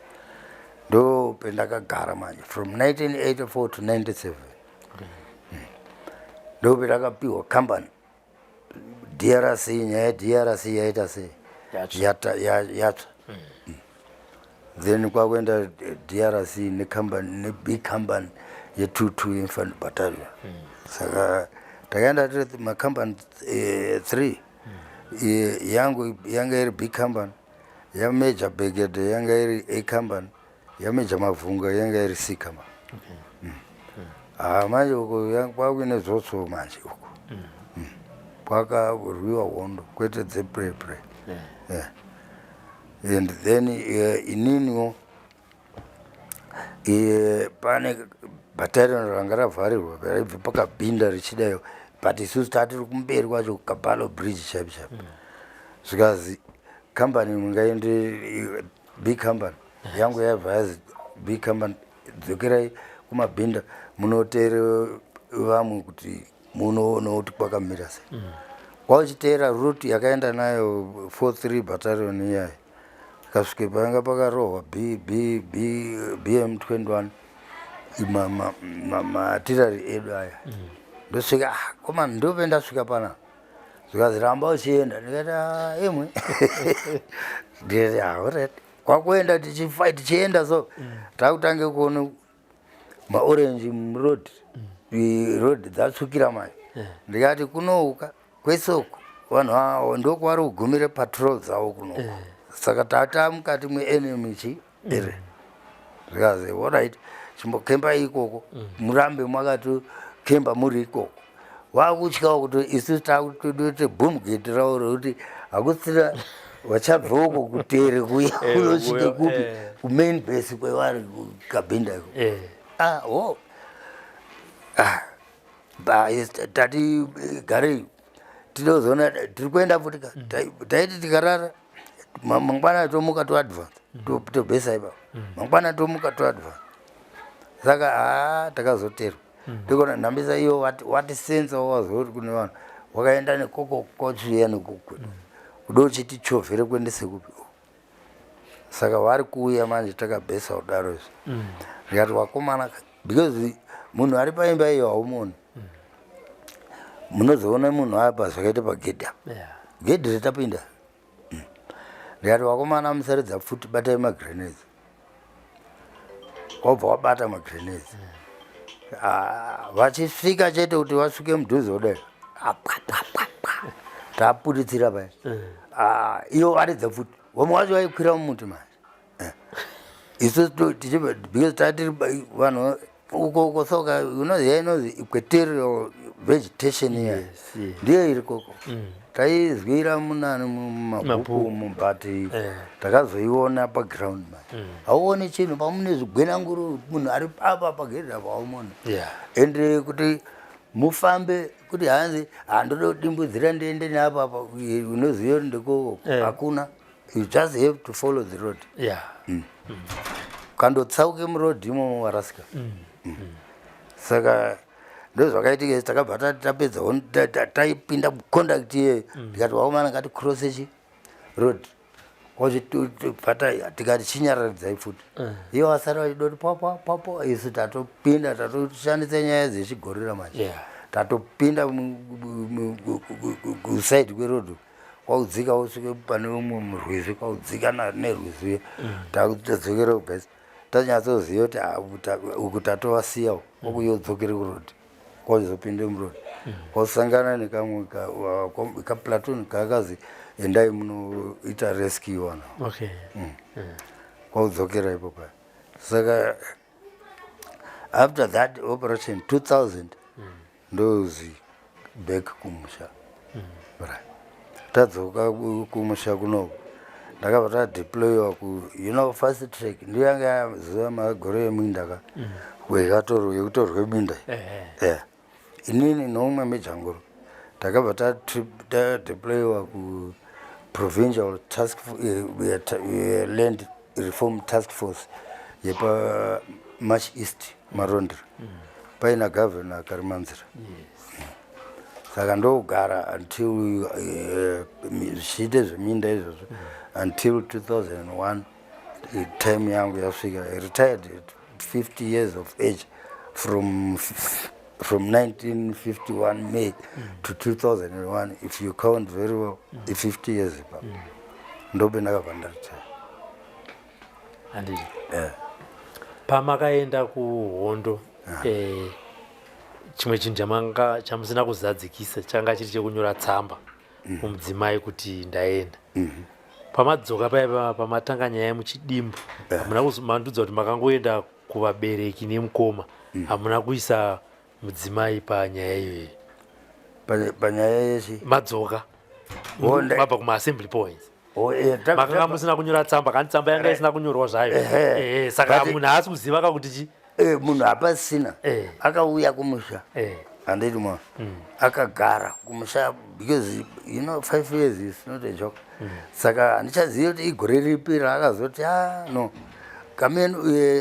Ndo pendakagara manje from 1984 to 97. Ndo pendakapiwa company DRC. Nyaya yeDRC yaita sei? Yatsva. Yatsva. Then kwakuenda DRC necompany, nebig company ye22 Infantry Battalion. Saka takaenda tiri macompany 3. Yangu yanga iri big company, yamajor Begede yanga iri A company, yamajor Mavhunga yanga iri C company. Ha, manje uko kwakuine dzotso manje uko. Kwakarwiwa hondo kwete dzeprepre. Yeah. And then ininiwo pane battalion ranga ravharirwa raibva pakabhinda richidayo, but isusu tatiri kumberi kwacho, Kabalo Bridge chaipo chaipo. Zvikazi company mungaende, B Company yangu yaibva yazi B Company, dzokerai kumabhinda munoteere vamwe kuti munoona kuti kwakamira sei. Kwauchiteera route yakaenda nayo 43 Battalion iyayo, ikasvike paanga pakarohwa B B B BM 21, maartillery edu aya. Ndosvika, ah, koma ndope ndasvika panapa. Zvikazi ramba uchienda. Ndikati, "Ah, imwe." Ndikati, "Ah, alright." Kwakuenda tichifight, tichienda so takutange kuona maorange muroad, road dzatsvukira manje. Ndikati kunouka kwesoko vanhu avo ndokwavari kugumire patrol dzavo kunoko, saka tata mukati mweenemy chi ere. Zvikazi alright, chimbokemba ikoko, murambe makatokemba muri ikoko. Vakutyawo kuti isu takutodote boom gate ravo rekuti hakusina vachabva uko kutere kuya kunosvike kupi, kumain base kwevari Kabhinda iko. Ah, ho, ah, ba yes, tati garei tinozoona tiri kuenda futi ka. Taiti tikarara, mangwana tomuka toadvance, tobhesa ipapo, mangwana tomuka toadvance. Saka haa, takazoterwa ndikona nhambisa iyo wati sensa wazoti kune vanhu wakaenda nekoko kwachiuya nekoko kuda uchiti chovhere kuendese kupi. Saka vari kuuya manje, takabhesa kudaro izvi. Ndikati vakomana, because munhu ari paimba iyo haumuoni, munozoona munhu apa zvakaita pagedhi apa, gedhi ritapinda. Ndikati vakomana, musaridza pfuti, batai magrenades. Wabva wabata magrenades. Ah, vachisvika chete kuti vasvike mudhuze kudai, apwapwapwa tapuritsira paya. Ah, iyo varidza pfuti, vamwe vacho vaikwira mumuti manje. Isu tichibva because tatiri vanhu uko uko soka unoziva inozi equatorial vegetation iya. Ndiyo iri koko, taizwira munani mumabhuku Mabhuku. umu, but takazoiona paground manje. Hauoni chinhu pamune zvigwenanguru, munhu ari apa pagedhi apa haumuoni. Ende kuti mufambe kuti hanzi handoda kudimbudzira ndiende neapapa, unoziva kuti ndikoko. Hakuna, you just have to follow the road. Kandotsauke muroad imomo warasika. Saka ndozvakaitika. Takabva tapedza taipinda mucontact iyeyo. Ndikati vakomana, ngaticrosse chi road. Kwachibva tikati chinyararidzai futi. Ivo vasara vachidoti papo papo, isu tatopinda, tatoshandisa nyaya dzechigorira manje. Tatopinda kuside kweroad, kwaudzika usvike pane umwe murwizi, kwaudzika nerwizi uya. Takutodzokera kubhesi, tanyatsoziva kuti ah, uku tatovasiya uku, kwakuyodzokere kuroad, kwazopinde muroad, kwasangana nekamwe kaplatoon kaakazi endai munoita rescue wana. Kwaudzokera ipo paya. Saka after that operation 2000 ndozi back kumusha. Right, tadzoka kumusha kunoku, ndakabva tadeployiwa ku fast track. Ndiyo yanga yazuva magore eminda ka, yekatorwa yekutorwe minda. Yeah, inini noumwe mejanguro takabva tadeployiwa ku provincial task land reform task force yepa March East, Marondera, paina Governor Karimanzira. Saka ndogara until zvichiite zveminda izvozvo until 2001, time yangu yasvika. I retired at 50 years of age from 1951 May to 2001. If you count very well, 50 years ipapo ndobe ndakabva ndaretire. Handiti? Yeah. Pamakaenda kuhondo, chimwe chinhu chamanga chamusina kuzadzikisa changa chiri chekunyora tsamba kumudzimai kuti ndaenda. Pamadzoka paya, pamatanga nyaya muchidimbu, hamuna mandudza kuti makangoenda kuvabereki nemukoma, hamuna kuisa mudzimai panyaya iyoyo. Panyaya yechi Madzoka Oh, mabva kumaassembly points. Oh, Makanga musina kunyora tsamba, kandi tsamba yanga isina kunyorwa zvayo. Saka munhu haasi kuziva kakuti chi Munhu hapasina. Akauya kumusha, handiti ma akagara kumusha because 5 years is not a joke. Saka handichazivi kuti igore ripi raakazoti, "Ah, no, come in."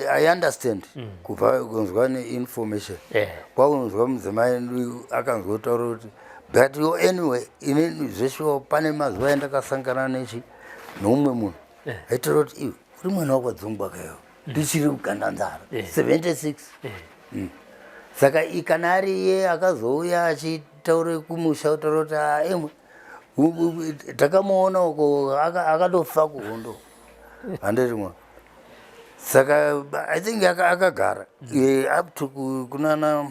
I understand kubva kunzwa neinformation kwakunzwa mudzimai akanzwa kutaura kuti, but yo, anyway, inini zveshuwa pane mazuva andakasangana nechi noumwe munhu aitaura kuti, "Iwe uri mwana wakadzongwa kayo." Ndichiri kuGandanzara 76. Saka kana ari iye akazouya achitaure kumusha kutaura kuti, "Ah, imwe takamuona uko akatofa kuhondo," handiti mwa? Saka I think akagara up to kunana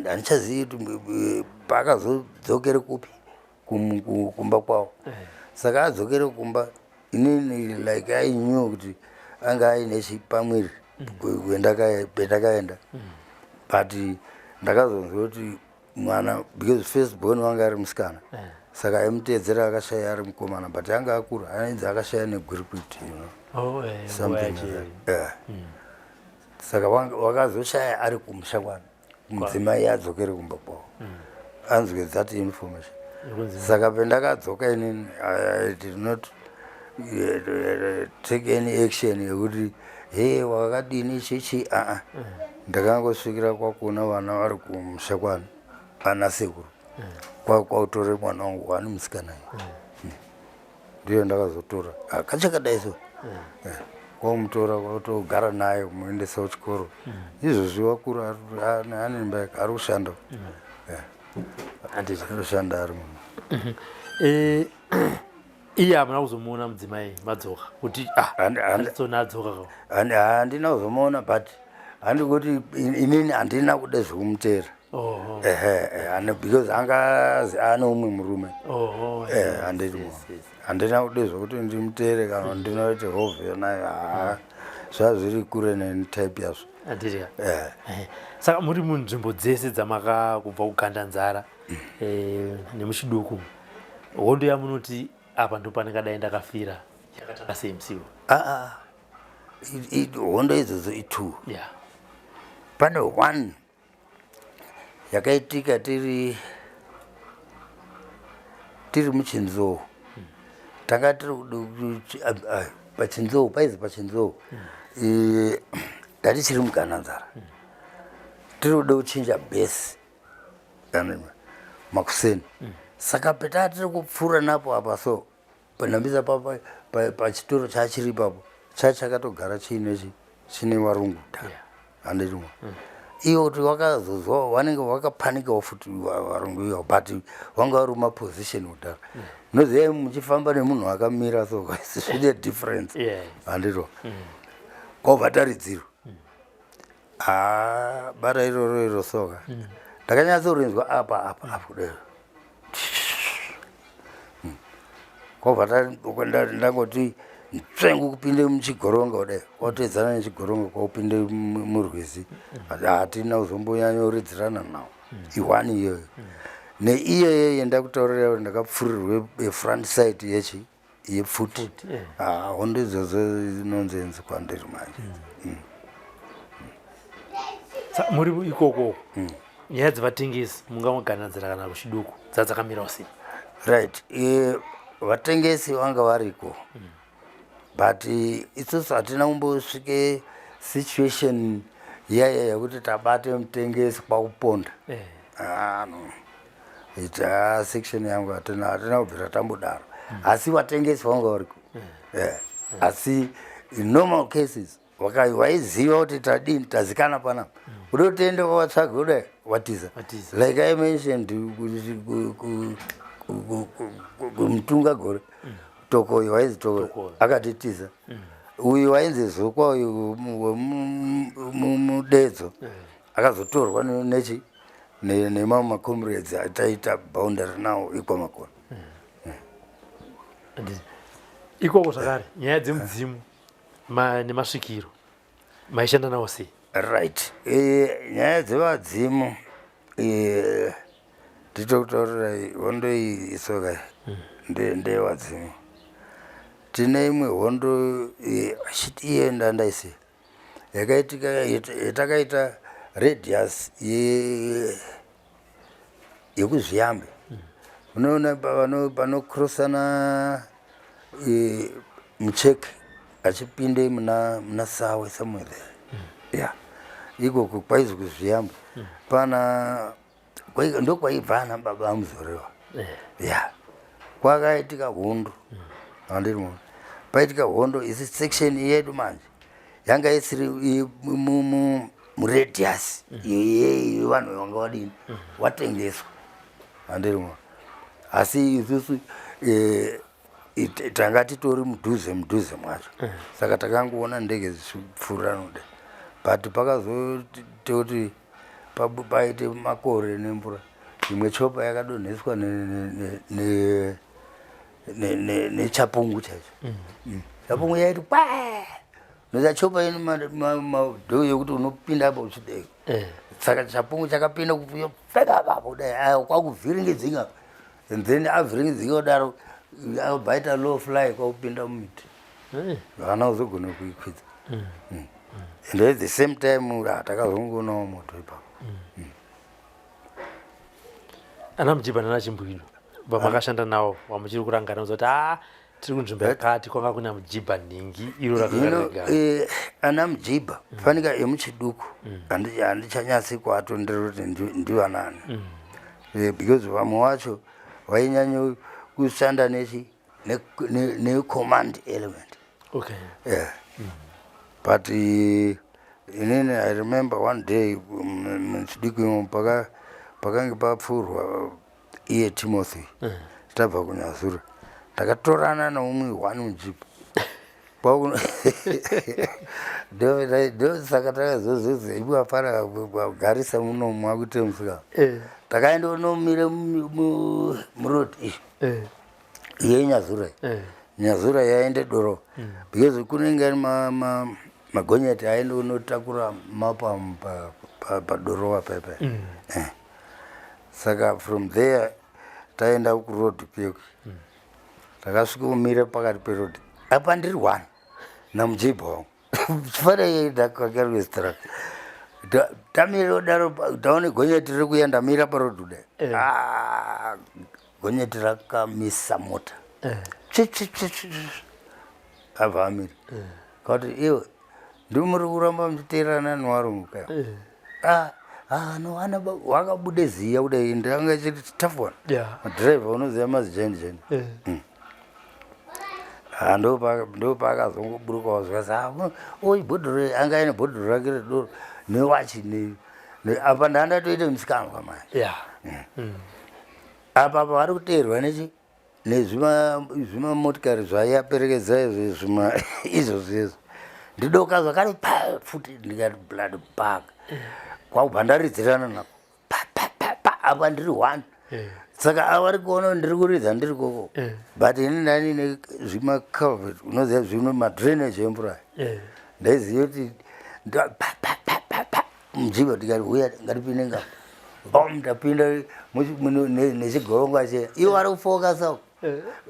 handichazivi kuti paakazodzokere kupi kumba kwavo. Saka adzokere kumba, inini like I knew kuti anga aine chipamwiri pendakaenda, but ndakazonzwa kuti mwana, because first born wanga ari musikana, saka aimuteedzera akashaya ari mukomana, but anga akura, ainzi akashaya negwirikwiti. Oh, nguva Something like that. Yeah. Saka wakazoshaya ari kumusha kwana mudzimai adzokere kumba kwavo, anzwe that information. Saka pendakadzoka inini, I did not take any action yekuti, "He, wakadini?" Chichi aa, ndakangosvikira kwakuna vana vari kumusha kwana ana sekuru, kwautore mwana wangu wani musikana iyi. Ndiyo ndakazotora. Ah, kachakadai so. Kwamutora, kwatogara naye, kumuendesa kuchikoro. Izvozvi wakura, ane imba yake, ari kushanda. Handiti. Ari kushanda ari munhu. Iye hamuna kuzomuona mudzimai madzoka kuti, ah, handitsona adzoka ka? Handina kuzomuona, but handikuti inini handina kuda zvekumutera. Ehe, because angazi ane umwe murume. Handiti handina kuda zvokuti ndimutere kana ndinoite hovhe naye. Haa, zvazviri kure netype yazvo. Handiti ka? Saka muri munzvimbo dzese dzamaka kubva kuGandanzara nemuChiduku, hondo yamunoti apa ndo pandingadai ndakafira yakatanga sei musiwo? Ah, ah. Hondo idzodzo i2. Pane one yakaitika tiri muChinzou. Tanga tiri paChinzou, paizi paChinzou. Ndatichiri muGandanzara, tiri kuda kuchinja bhesi kana makuseni. Saka petaa tiri kupfuura napo apa, so panhambisa pachitoro chachiri ipapo, chachakatogara chiine chine varungu kudhara, handiti mwa? Iwo kuti wakazozwa vanenge vakapanikawo futi varungu ivo, but vanga vari mumaposition kudhara. Unoziva muchifamba nemunhu akamira, so zvine difference, handito? Kwabva taridzirwa, ha, bara iroro iro soka ndakanyatsorinzwa apa apa apa kudai. Kwabva ndangoti nzvengu kupinde muchigoronga kudai, kwatedzana nechigoronga, kwaupinde murwizi. Hatina kuzombonyanyoridzirana nawo. Ihwani iyoyo neiyoyo yendakutaurira kuti ndakapfurirwe front side yechi yepfuti. Ah, hondo idzodzo nonsense kwandiri manje. Muri ikoko, nyaya dzevatengesi mungamuGandanzara kana kuChiduku dzadzakamirawo sei? Right, vatengesi vanga variko, but isusu hatina kumbosvike situation iyaya yekuti tabate mutengesi kwakuponda. Ah, no, ita section yangu hatina kubvira tambodaro, asi vatengesi vanga variko. Asi in normal cases waiziva kuti tadini, tazikana panapa, kuda kuti tiende kwavatsvage kudai, watiza. Watiza. Like I mentioned, kumutunga gore Tokoyo, wainzi Tokoyo. Tokoyo. Akatitiza. Uyu wainzi Zukwa, uyu wemudedzo, akazotorwa nechi nemamwe macomrades ataita boundary nawo ikwamakona. Handiti. Ikoko zvakare, nyaya dzemudzimu nemasvikiro maishanda nawo sei? Right, nyaya dzevadzimu. Nditokutaurirai hondo iyi isoka ndeyevadzimu. Tine imwe hondo iye ndandaisiya yakaitika yatakaita radius yekuzviyambe. Unoona panocrossana mucheke achipinde muna Sawe somewhere there. Yeah, ikoko kwaizi kuzviyambe pana ndokwaibva ana baba aMuzorewa. Ya, kwakaitika hondo, handiri muona paitika hondo. Isi section yedu manje yanga isiri muradius yevanhu vanga vadini watengeswa, handiri muona. Asi isusu tanga titori mudhuze mudhuze mwacho, saka takangoona ndege dzichipfuura noda. But pakazototi paite makore nemvura, imwe chopper yakadonheswa nechapungu chaicho. Chapungu yaiti kwa noza chopper ine madoor yekuti unopinda apo uchideka. Saka chapungu chakapinda kupfeka apapo kudai, aya kwakuvhiringidzika, and then avhiringidzika kudaro abva aita low fly kwakupinda mumiti. Haana kuzogona kuikwidza. And at the same time takazongoonawo moto ipapo. Ana Mujibha nana Chimbwido vamakashanda navo vamuchiri kurangarira kuti a tiri kunzvimbo yakati kwanga kuna Mujibha nhingi iro rakagarega? Ana Mujibha fanika emuchiduku handichanyatsi kuatondera kuti ndivanani, because vamwe vacho vainyanya kushanda nechi necommand element. Yeah. But inini I remember one day muchiduku imo pakange papfurwa iye Timothy, tabva kuNyazura, ndakatorana neumwe one mujipa. Ndo saka takazozozi iwe hapana kugarisa muno mwakuite musika. Takaenda unomire muroad iye Nyazura. Nyazura yaende Doro because kunenge ari magonyeti aende unotakura mapa paDorowa pepe. Saka from there taenda kuroad kuyoki, takasvika kumira pakati peroad apa, ndiri one namujibha wangu chifanai ndakakarwestra. Tamira kudaro, taone gonyeti riri kuya, ndamira paroad kudai. Ah, gonyeti rakamisa mota. Tsvi abva amira kati, "Iwe ndimi muri kuramba muchiteerana nevarungu ka?" Ah, ah, no, ana wakabude ziya kudai, ndanga chiti tough one. Madhiraivha unoziva mazijendi jendi. Ah, ndopaakazongoburukawo zvikazi, "Ah, oi bhodhoro." Anga aine bhodhoro rake redoro newachi apa ndandatoite musikanwa manje. Apa vari kuteerwa nechi nezvimamotikari zvaiaperekedza izvo zvima izvozvo izvo. Ndidoka zvakare pa futi, ndikati, "Blood bug." Kwakubva ndaridzirana nako pa pa pa pa, apa ndiri one. Saka avari kuona kuti ndiri kuridza ndiri koko, but ini ndani zvimaculvert, unoziva zvino madrainage emvura. Ndaiziva kuti pa pa pa pa pa mujiva, ndikati, "Uya ngatipinde ngapa." Bom, ndapinda nechigoronga che ivo vari kufokasa.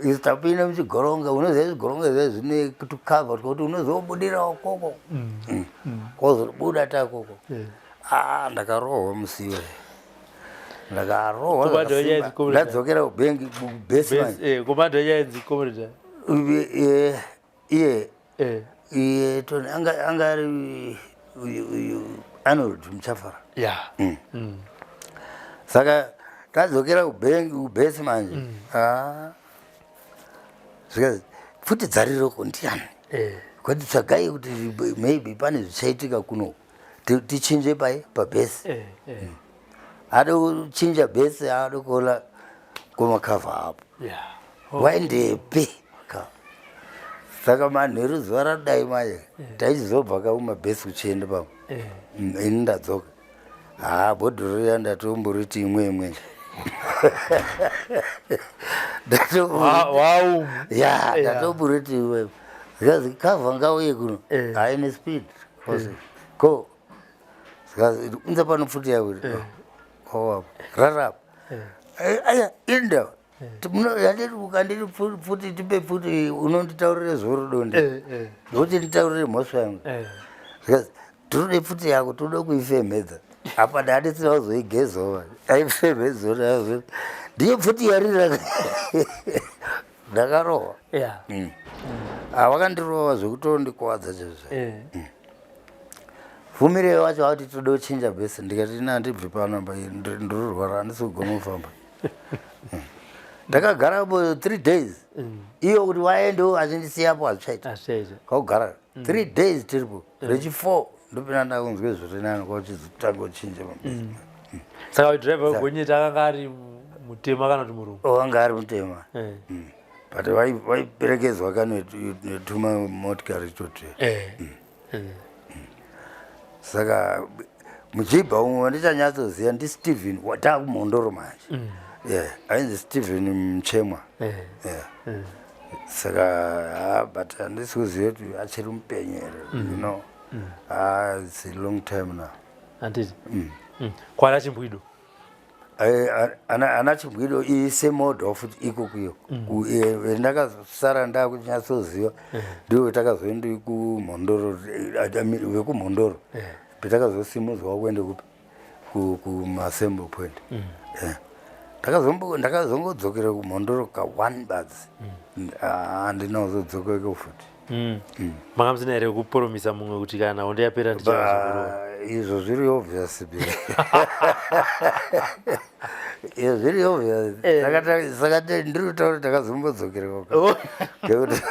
Isu tapinda muchigoronga, unoziva zvigoronga zviya zvine tukavha twekuti unozobudirawo koko. Kwozobuda takoko. Ah, ndakarohwa musiwe, ndakarohwa Commander zvakasimba. Yainzi comrade. Ndadzokera kubhengi kubhesi manje. Commander yainzi comrade. Iye iye Tony anga ari uyu uyu Arnold Muchafara. Saka tadzokera kubhengi kubhesi manje. Ah, zvikazi pfuti dzariroko ndiani? Kwati tsvagai kuti maybe pane zvichaitika kuno, tichinje pai pabhesi. Ade kuchinja bhesi, ade kuona kumakavha apo. Waendepi ka? Saka manheru zuva radai manje taichizobva ka kumabhesi kuchienda pamwe. Ini ndadzoka, ha, bhodhoro riya ndatomboriti imwe imwe. Wau. Ya, ndatomboriti imwe, zikazi kavha ngauye kuno. Haine speed ko, zikazi unza pano pfuti yako owapo rarapa. Aya inda yandiri ukandiri pfuti tipe pfuti unonditaurire zvorudo ndi ndokuti nditaurire mhosva yangu. Tirode pfuti yako, tode kuifemhedza apa ndandisina kuzoigezova, aifemhedzwa ndiyo pfuti yarira, ndakarohwa. Vakandirova zvekutondikwadza chaizvo. Fumire wacho vati tode kuchinja bhesi, ndikati ina handibvi panamba, ndirurwara, handisi kugona kufamba. Ndakagarapo 3 days iyo kuti waendewo achindisiyapo hazvichaita. Hazvichaita. Kakugara 3 days tiripo, rechi4 ndopinda ndakunzwe zviri nani, kwachizotanga kuchinja mabhesi. Saka dhiraivha wegonyeti akanga ari mutema kana kuti murungu? Wanga ari mutema. But vaiperekedzwa ka netuma motikari toti. Saka mujibha umwe wandichanyatsoziva ndiStephen, wataakumhondoro manje, yeah, ainzi Stephen Muchemwa. Yeah. Saka ha, but handisi kuziva kuti achiri mupenyu here. Ah, it's a long time now. Handiti kwana Chimbwido? Ana Chimbwido isemodha futi ikokuyo. Ndakasara ndakunyatsoziva ndiwo takazoenda kuMhondoro, I mean, vekuMhondoro petakazosimudzwa kuende kupi, kumassembly point. Ndakazongodzokera kuMhondoro ka1 badzi, handina kuzodzokeko futi. Manga musina here kupromisa mumwe kuti kana hondo yapera ndichazokurova? Izvo zviri obvious be, izvo zviri obvious. Saka ndiri kutaura kuti takazombodzokera ngekuti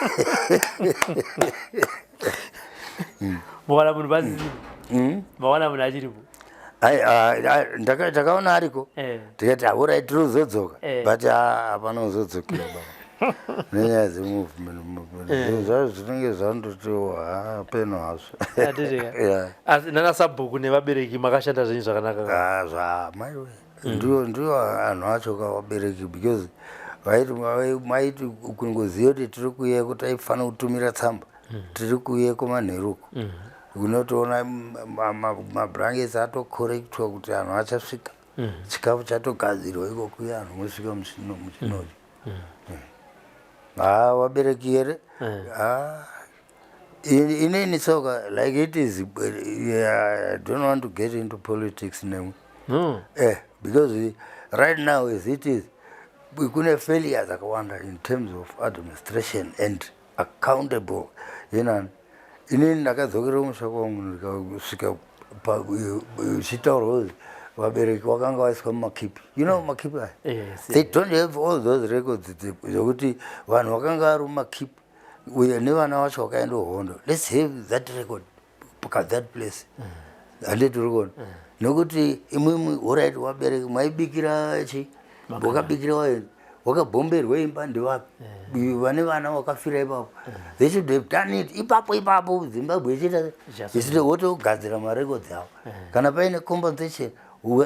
Mawana munhu pasisina? Mawana munhu achiripo? Ai, takaona ariko. Tikati alright, tirikuzodzoka. But hapana kuzodzokera baba nenyaya dzemovement movement. Zvinhu zvacho zvinenge zvandotiwo hapeno hazvo. Handiti ka? Yeah. Asi nana sabhuku nevabereki makashanda zvenyu zvakanaka? Ah, zvamaiwe, ndiwo anhu acho kavabereki, because vaiti maiti kungoziva kuti tiri kuyeko, taifanira kutumira tsamba, tiri kuyeko manheruko, unotoona mablankets atocorrectwa kuti anhu achasvika, chikafu chatogadzirwa ikokuya, anhu mosvika muchinodya. Ha, vabereki here? Ah, inini tsoka, like it is, yeah, I don't want to get into politics nemwe. No. Because right now as it is, kune failure dzakawanda in terms of administration and accountable yenani. Inini ndakadzokera kumusha kwangu, ndikasvika chitaurwa kuti vabereki vakanga vaiswa mumakipi, makipi aya. They don't have all those records zvokuti vanhu vakanga vari mumakipi uye nevana vacho vakaenda hondo. Let's have that record that place, handiti uri kuona? Nokuti imwimwi, alright, vabereki maibikira chi, wakabikira waeni, wakabhomberwa imba ndevapi, vane vana vakafira ipapo. They should have done it ipapo ipapo, Zimbabwe ichiita ichiti wotogadzira marecords avo. Kana paine compensation,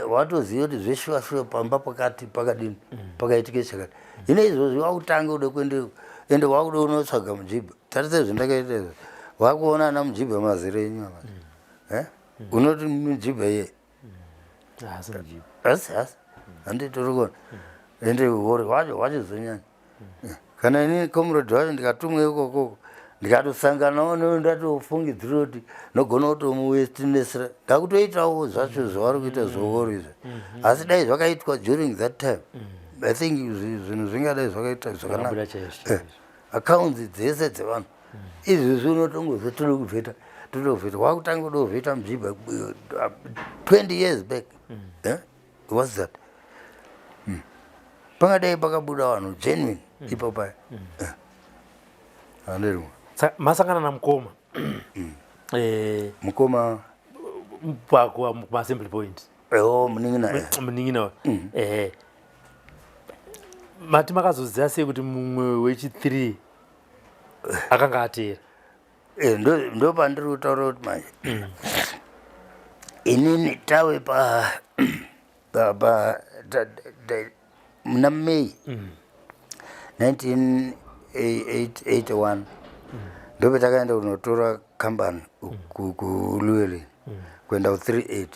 watoziva kuti zveshuwa shuwa pamba pakati pakadini, pakaitike chakati. Hino izvozvi wakutanga ude kuende ende wakude unotsvaga mujibha. Tarise zvandakaita izvo, wakuona ana mujibha mazere enyu ava. Unoti mujibha iye? Haasi mujibu. Asi handitori kuona ende uri hwacho hwachizonyanya. Kana inini comrade wacho ndikatumwa ikokoko, ndikatosanganawo newe, ndatofungidzira kuti nogona kutomuwestinesera, ndakutoitawo zvacho zvavari kuita zvooro izvo. Asi dai zvakaitwa during that time, I think zvinhu zvingadai zvakaita zvakanaka. Zvakabuda chaizvo. Accounts dzese dzevanhu izvozvi unotongozi tode kuvheta, tode kuvheta, wakutanga kuda kuvheta mujibha 20 years back. What's that? Pangadai pakabuda vanhu genuine ipo paya. Handirimo. Saka masangana namukoma Mukoma? Kuassembly point. O, munin'ina. Munin'ina. Mati makazoziva sei kuti mumwe wechi3 akanga ateera? Ndo pandiri kutaura kuti manje inini tawe pa pa pa muna May 1981 ndopetakaenda kunotora kambani kuLewelynn kuenda ku38.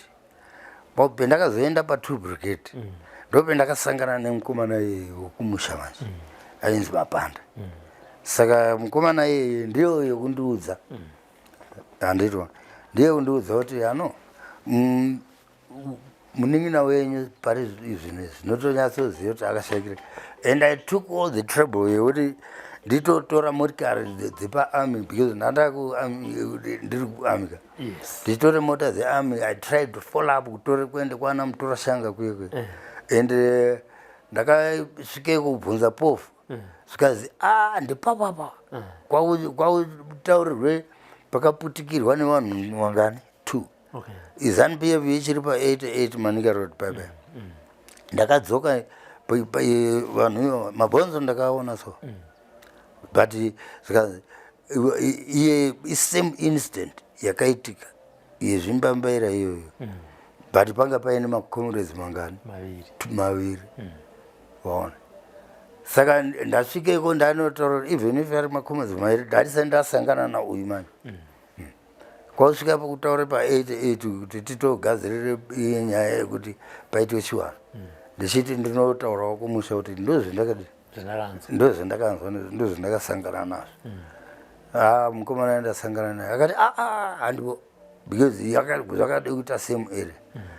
Pendakazoenda pa2 Brigade. Ndopendakasangana nemukomana iyeye wekumusha manje ainzi Mapanda. Saka mukomana iyeye ndiyo yekundiudza, handitwa, ndiye kundiudza kuti ano munin'ina wenyu pari zvinhu izvi zvinotonyatsoziva kuti akashaikira. And I took all the trouble yekuti nditotora motikari dzepaarmy because ndanda ndiri kuarmy ka. Nditore mota dzearmy. I tried to follow up kutore kuende kwana Mutorashanga kuye kuye and ndakasvike kubvunza pofu, zvikazi a ndipapapa kwautaurirwe pakaputikirwa nevanhu wangani two. IZANU PF ichiri pa88 Manica Road paipa. Ndakadzoka vanhu ivo mabhonzo ndakaona so, but zvikazi iye isame incident yakaitika yezvimbambaira iyoyo, but panga paine macomrades mangani? Maviri. Maviri, waona. Saka ndasvikeko ndanotaura kuti even if ari macomrades maviri, ndandisati ndasangana nauyu mani. Kwasvika pakutaura pa88 kuti titogadzirire iye nyaya yekuti paitwe chiwano, ndichiti ndinotaurawo kumusha kuti ndozvendakadi Zvindakanzwa. Ndozvendakanzwa, ndozvendakasangana nazvo. Ah, mukomana ndasangana naye akati aa handipo, because zvakade kuita same area.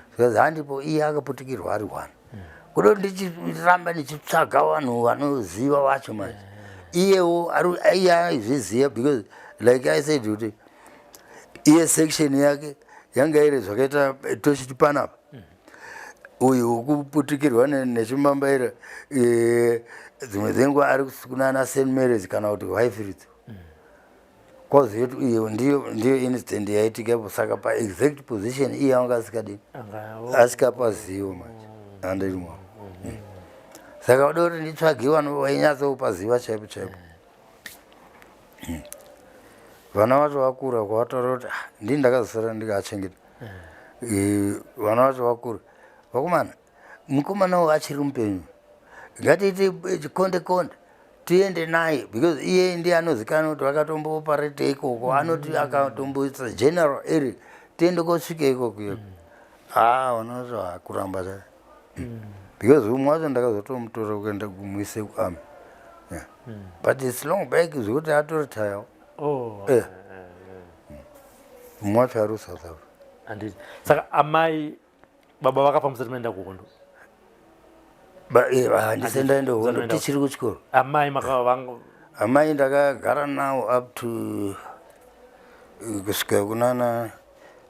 Zvikanzi handipo, iye akaputikirwa ari one. Kuda kuti ndichiramba ndichitsvaga vanhu vanoziva vacho manje, iyewo iye aizviziva because like I said kuti iye section yake yanga iri zvakaita tochiti panapa uyu wekuputikirwa nechimambaira, dzimwe dzenguva ari kunana St Marys kana kuti Highfields. Kwazoti iyo ndiyo incident yaitikapo. Saka paexact position iye anga asikadini, asikapazivo manje, handirimo. Saka uda kuti nditsvage vanhu vainyatsopaziva chaipo chaipo. Vana vacho vakura, kwavataura kuti "Ah, ndini ndakazosara ndikachengeta." Vana vacho vakura, vakomana, mukomana uyu achiri mupenyu, ngatiite chikonde konde tiende naye because iye ndiye anozikanwa kuti vakatomboparete ikoko, anoti akatomboisa general area, tiende kosvika ikoko iyo. Ah, vana vacho hakuramba cha because umwe wacho ndakazotomutora kuenda kumuise kuarmy, yeah. But it's long back zvekuti atoritayawo. Umwe wacho ari kuSouth Africa. Handiti saka amai baba vakafa musati maenda kuhondo? Handisati ndaenda hondo. Tichiri kuchikoro. Amai makavanga? Amai ndakagara nawo up to kusvika kunana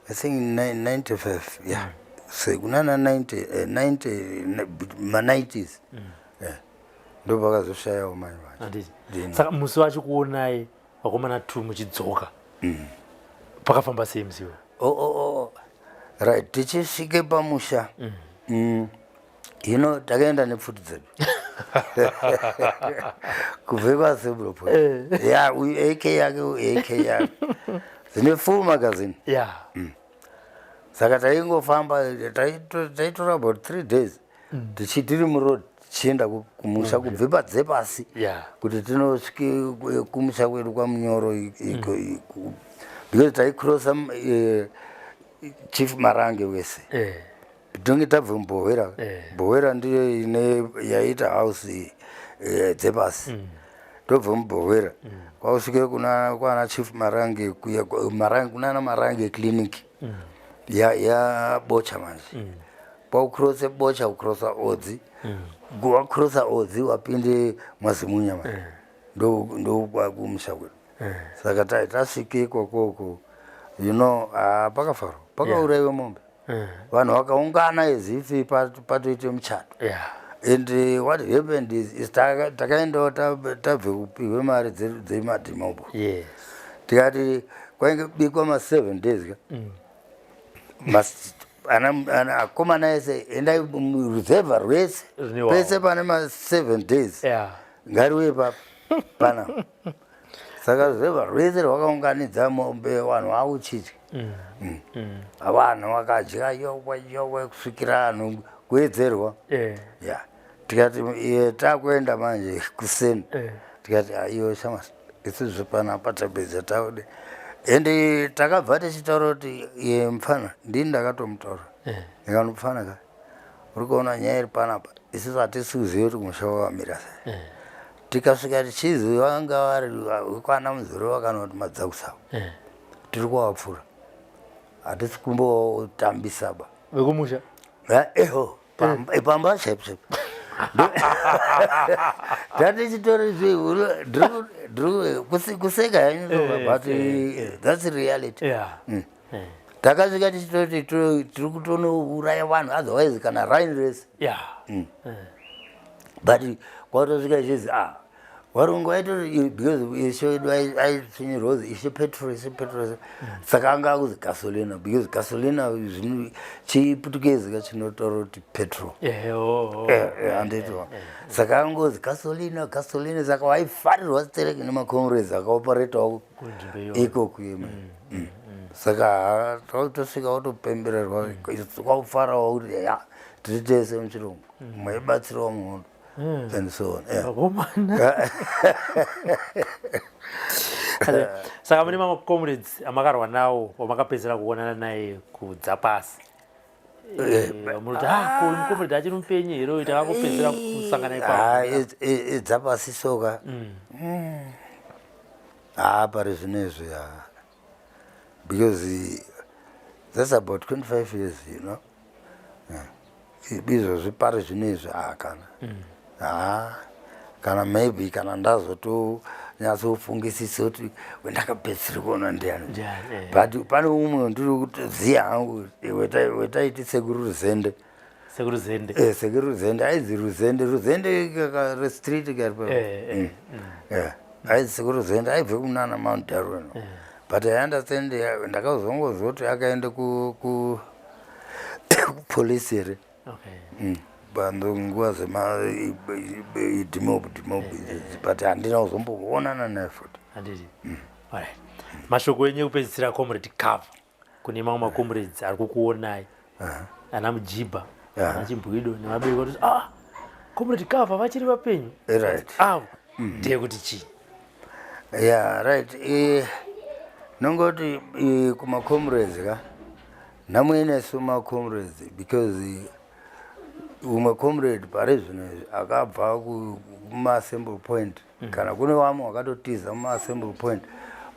I think 95, yeah, so kunana 90, 90 ma90s, yeah, ndo pakazoshayawo mai vacho. Handiti saka musi wacho kuonai vakomana two muchidzoka, pakafamba sei musiwo? Oh. Right, tichisvike pamusha, hino takaenda nepfuti dzedu kubve kwaAssembly Point, ya, uyu AK yake, uyu AK yake, dzine full magazine. Saka taingofamba, taitora about 3 days tiri muroad tichienda kumusha kubve padzepasi kuti tinosvike kumusha kwedu kwaMunyoro because taikrosa Chief Marange wese. Tinenge tabve muBhowera. Bhowera ndiyo ine yaita house dzepasi. Tobve muBhowera kwausvike kuna kwana Chief Marange kuya Marange, kunana Marange Clinic yaBocha manje. Kwaukrose Bocha, kukrosa Odzi, wakrosa Odzi wapinde Mwazimunya manje, ndo kwakumusha kwedu. Saka tasvike ikokoko, ah, pakafarwa, pakaurayiwa mombe, vanhu vakaungana as if patoite muchato. And what happened is takaendawo tabve kupihwe mari dzemadhimobo. Tikati kwainge kubikwa ma7 days ka. Akomana ese endai ruzevha rwese. Rine wavo. Pese pane ma7 days ngariuye papa panapa. Saka ruzevha rwese rwakaunganidza mombe, vanhu vauchidya. Vanhu vakadya yowe yowe kusvikira vanhu kuedzerwa. Ya, tikati iye takuenda manje kuseni. Tikati, "Ah, iwe shamasi, isusu panapa tapedza taude." Ende takabva tichitaura kuti iye mufana, ndini ndakatomutaura, ndikanopfana ka. Uri kuona nyaya iri panapa, isusu hatisi kuziva kuti kumusha kwakamira sei. Tikasvika tichizi vanga vari vekwana Muzorewa kana kuti Madzakusava, tiri kuvapfura, hatisi kumbotambisa ba. Vekumusha? Eho, pamba chaipo chaipo. Tatichitori kuseka henyu, but that's reality. Takasvika tichitoti tiri kutonouraya vanhu, otherwise kana raini rese. But kwatosvika ichizi, ah, varungu vaitori, because ishe wedu aitsvinyirwa kuzi ishe petrol, ishe petrol. Saka anga akuzi gasolina, because gasolina zvino chiputukezi ka chinotaura kuti petrol. Handiti? Saka angozi gasolina, gasolina. Saka waifarirwa stereki nemacomrades akaoparetawo Kunzvimbo iyoyo. Ikoko ime. Saka tosvika wotopembererwa, kwaufarawo kuti ya, tiri tese muchirungu, maibatsirawo muhondo and so on, yeah. Vakomana. Saka mune mamwe comrades amakarwa nawo wamakapedzera kuonana naye kuDzapasi? Munoti, ah, ko uyu mucomrade achiri mupenyu here uyu? Takangopedzera kusangana Ah, ipapo. Idzapasi soka haa, pari zvinezvi ha, because that's about 25 years. Yeah. Izvozvi pari zvinezvi, ha, kana ha, kana maybe kana ndazotonyatsofungisisa kuti wendakapedzisira kuona ndiani. Ndiani, eh. But pane umwe ndiri kutoziva hangu, wetaiti Sekuru Ruzende. Sekuru Zende. Sekuru Ruzende, aizi Ruzende, Ruzende restreet kari. Yeah, aizi Sekuru Ruzende, aibve kunana Mount Darwin, but I understand, ndakazongozoti akaenda kupolisi here. Bando nguva dzemademob demob idzodzi, but handina kuzomboonana naye futi. Handiti? Alright, mashoko enyu ekupedzisira, Comrade Cover, kune mamwe macomrades ari kukuonai, ana Mujibha, ana Chimbwido nemabereki, kuti, ah, Comrade Cover vachiri vapenyu avo, ndeyekuti chii? Yeah, right. Nongoti kumacomrades ka, namuinesu macomrades, because umwe comrade pari zvino izvi akabva kumaassembly point, kana kune vamwe vakatotiza mumaassembly point,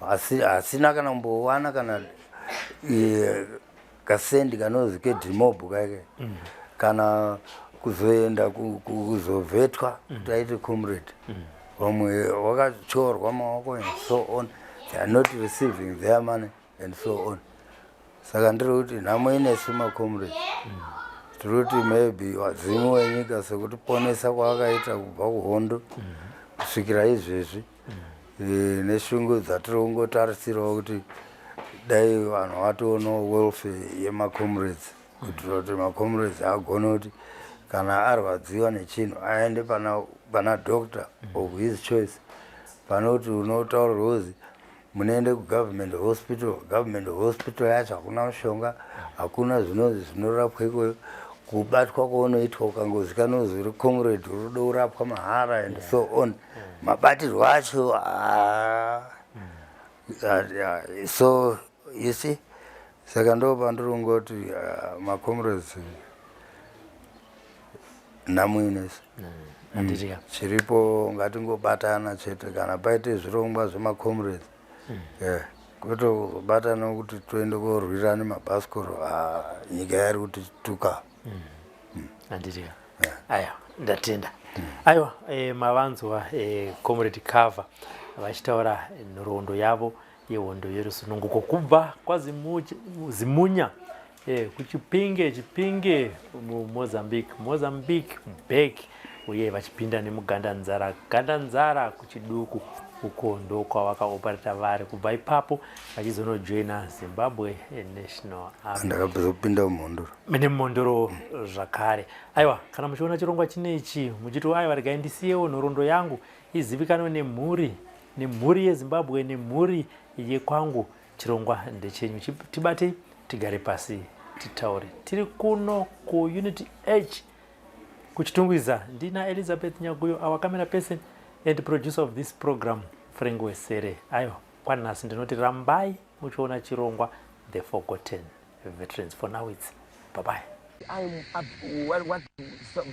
asi hasina kana kumbowana kana kasendi kanozi kedemob kake, kana kuzoenda kuzovhetwa kuti aite comrade. Vamwe vakatyorwa maoko and so on, they are not receiving their money and so on. Saka ndiri kuti nhamo inesu macomrades, tiri kuti maybe vadzimu wenyika, sekutiponesa kwaakaita kubva kuhondo kusvikira izvezvi, neshungu dzatiri kungotarisirawo kuti dai vanhu vatoonawo welfare yemacomrades, kuitira kuti macomrades agone kuti kana arwadziwa nechinhu aende pana doctor of his choice, pane kuti unotaurirwa kuzi munoende kugovernment hospital. Government hospital yacho hakuna mushonga, hakuna zvinonzi zvinorapwa ikoyo. Kubatwa kwaunoitwa ukangozikanwa kuzi uri comrade, uri kuda kurapwa mahara and so on, mabatirwo acho, ah, ah, so you see, saka ndo pandiri kungoti macomrades, nhamo inesu. Handiti? Chiripo, ngatingobatana chete kana paite zvirongwa zvemacomrades, yeah, kwete kuzobatana kuti toende korwira nemabhasikoro. Ah, nyika yari kuti tuka. Handiti? Aiwa, ndatenda. Aiwa, mavanzwa Comrade Cover vachitaura nhoroondo yavo yehondo yerusununguko kubva kwaZimunya, kuChipinge, Chipinge muMozambique, Mozambique back, uye vachipinda nemuGandanzara, Gandanzara kuChiduku uko ndokwavakaopareta vari. Kubva ipapo vachizonojoina Zimbabwe National Army. Ndakazopinda mumhondoro. Nemumhondoro zvakare. Aiwa, kana muchiona chirongwa chinechi muchiti, aiwa, regai ndisiyewo nhoroondo yangu izivikanwe nemhuri yeZimbabwe nemhuri yekwangu, chirongwa ndechenyu. Tibatei, tigare pasi, titaure. Tiri kuno kuUnit H kuChitungwiza. Ndina Elizabeth Nyaguyo, our camera person and producer of this program, Frank Wesere. Aiwa, kwanhasi ndinoti rambai muchiona chirongwa The Forgotten Veterans. For now it's bye bye. I'm up, what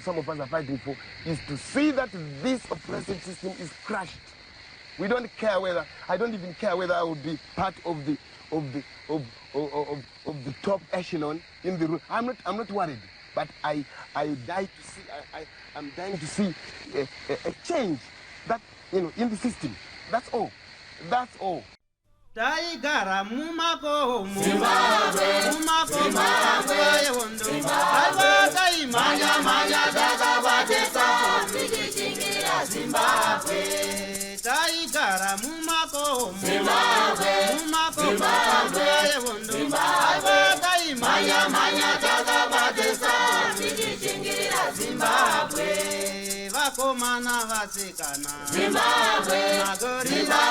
some of us are fighting for is to see that this oppressive system is crushed. We don't care whether, I don't even care whether I will be part of the of the of of, of, of the top echelon in the room. I'm not worried, but I die to see I'm dying to see a change that in the system. That's all. That's all. Taigara mumakomo, mumakomo nguva yehondo. Aiwa, taimhanya mhanya takabatisa tichichingirira Zimbabwe. Taigara mumakomo, mumakomo nguva yehondo. Aiwa, taimhanya mhanya takabatisa tichichingirira Zimbabwe. Vakomana, vasikana, Zimbabwe. Magorila.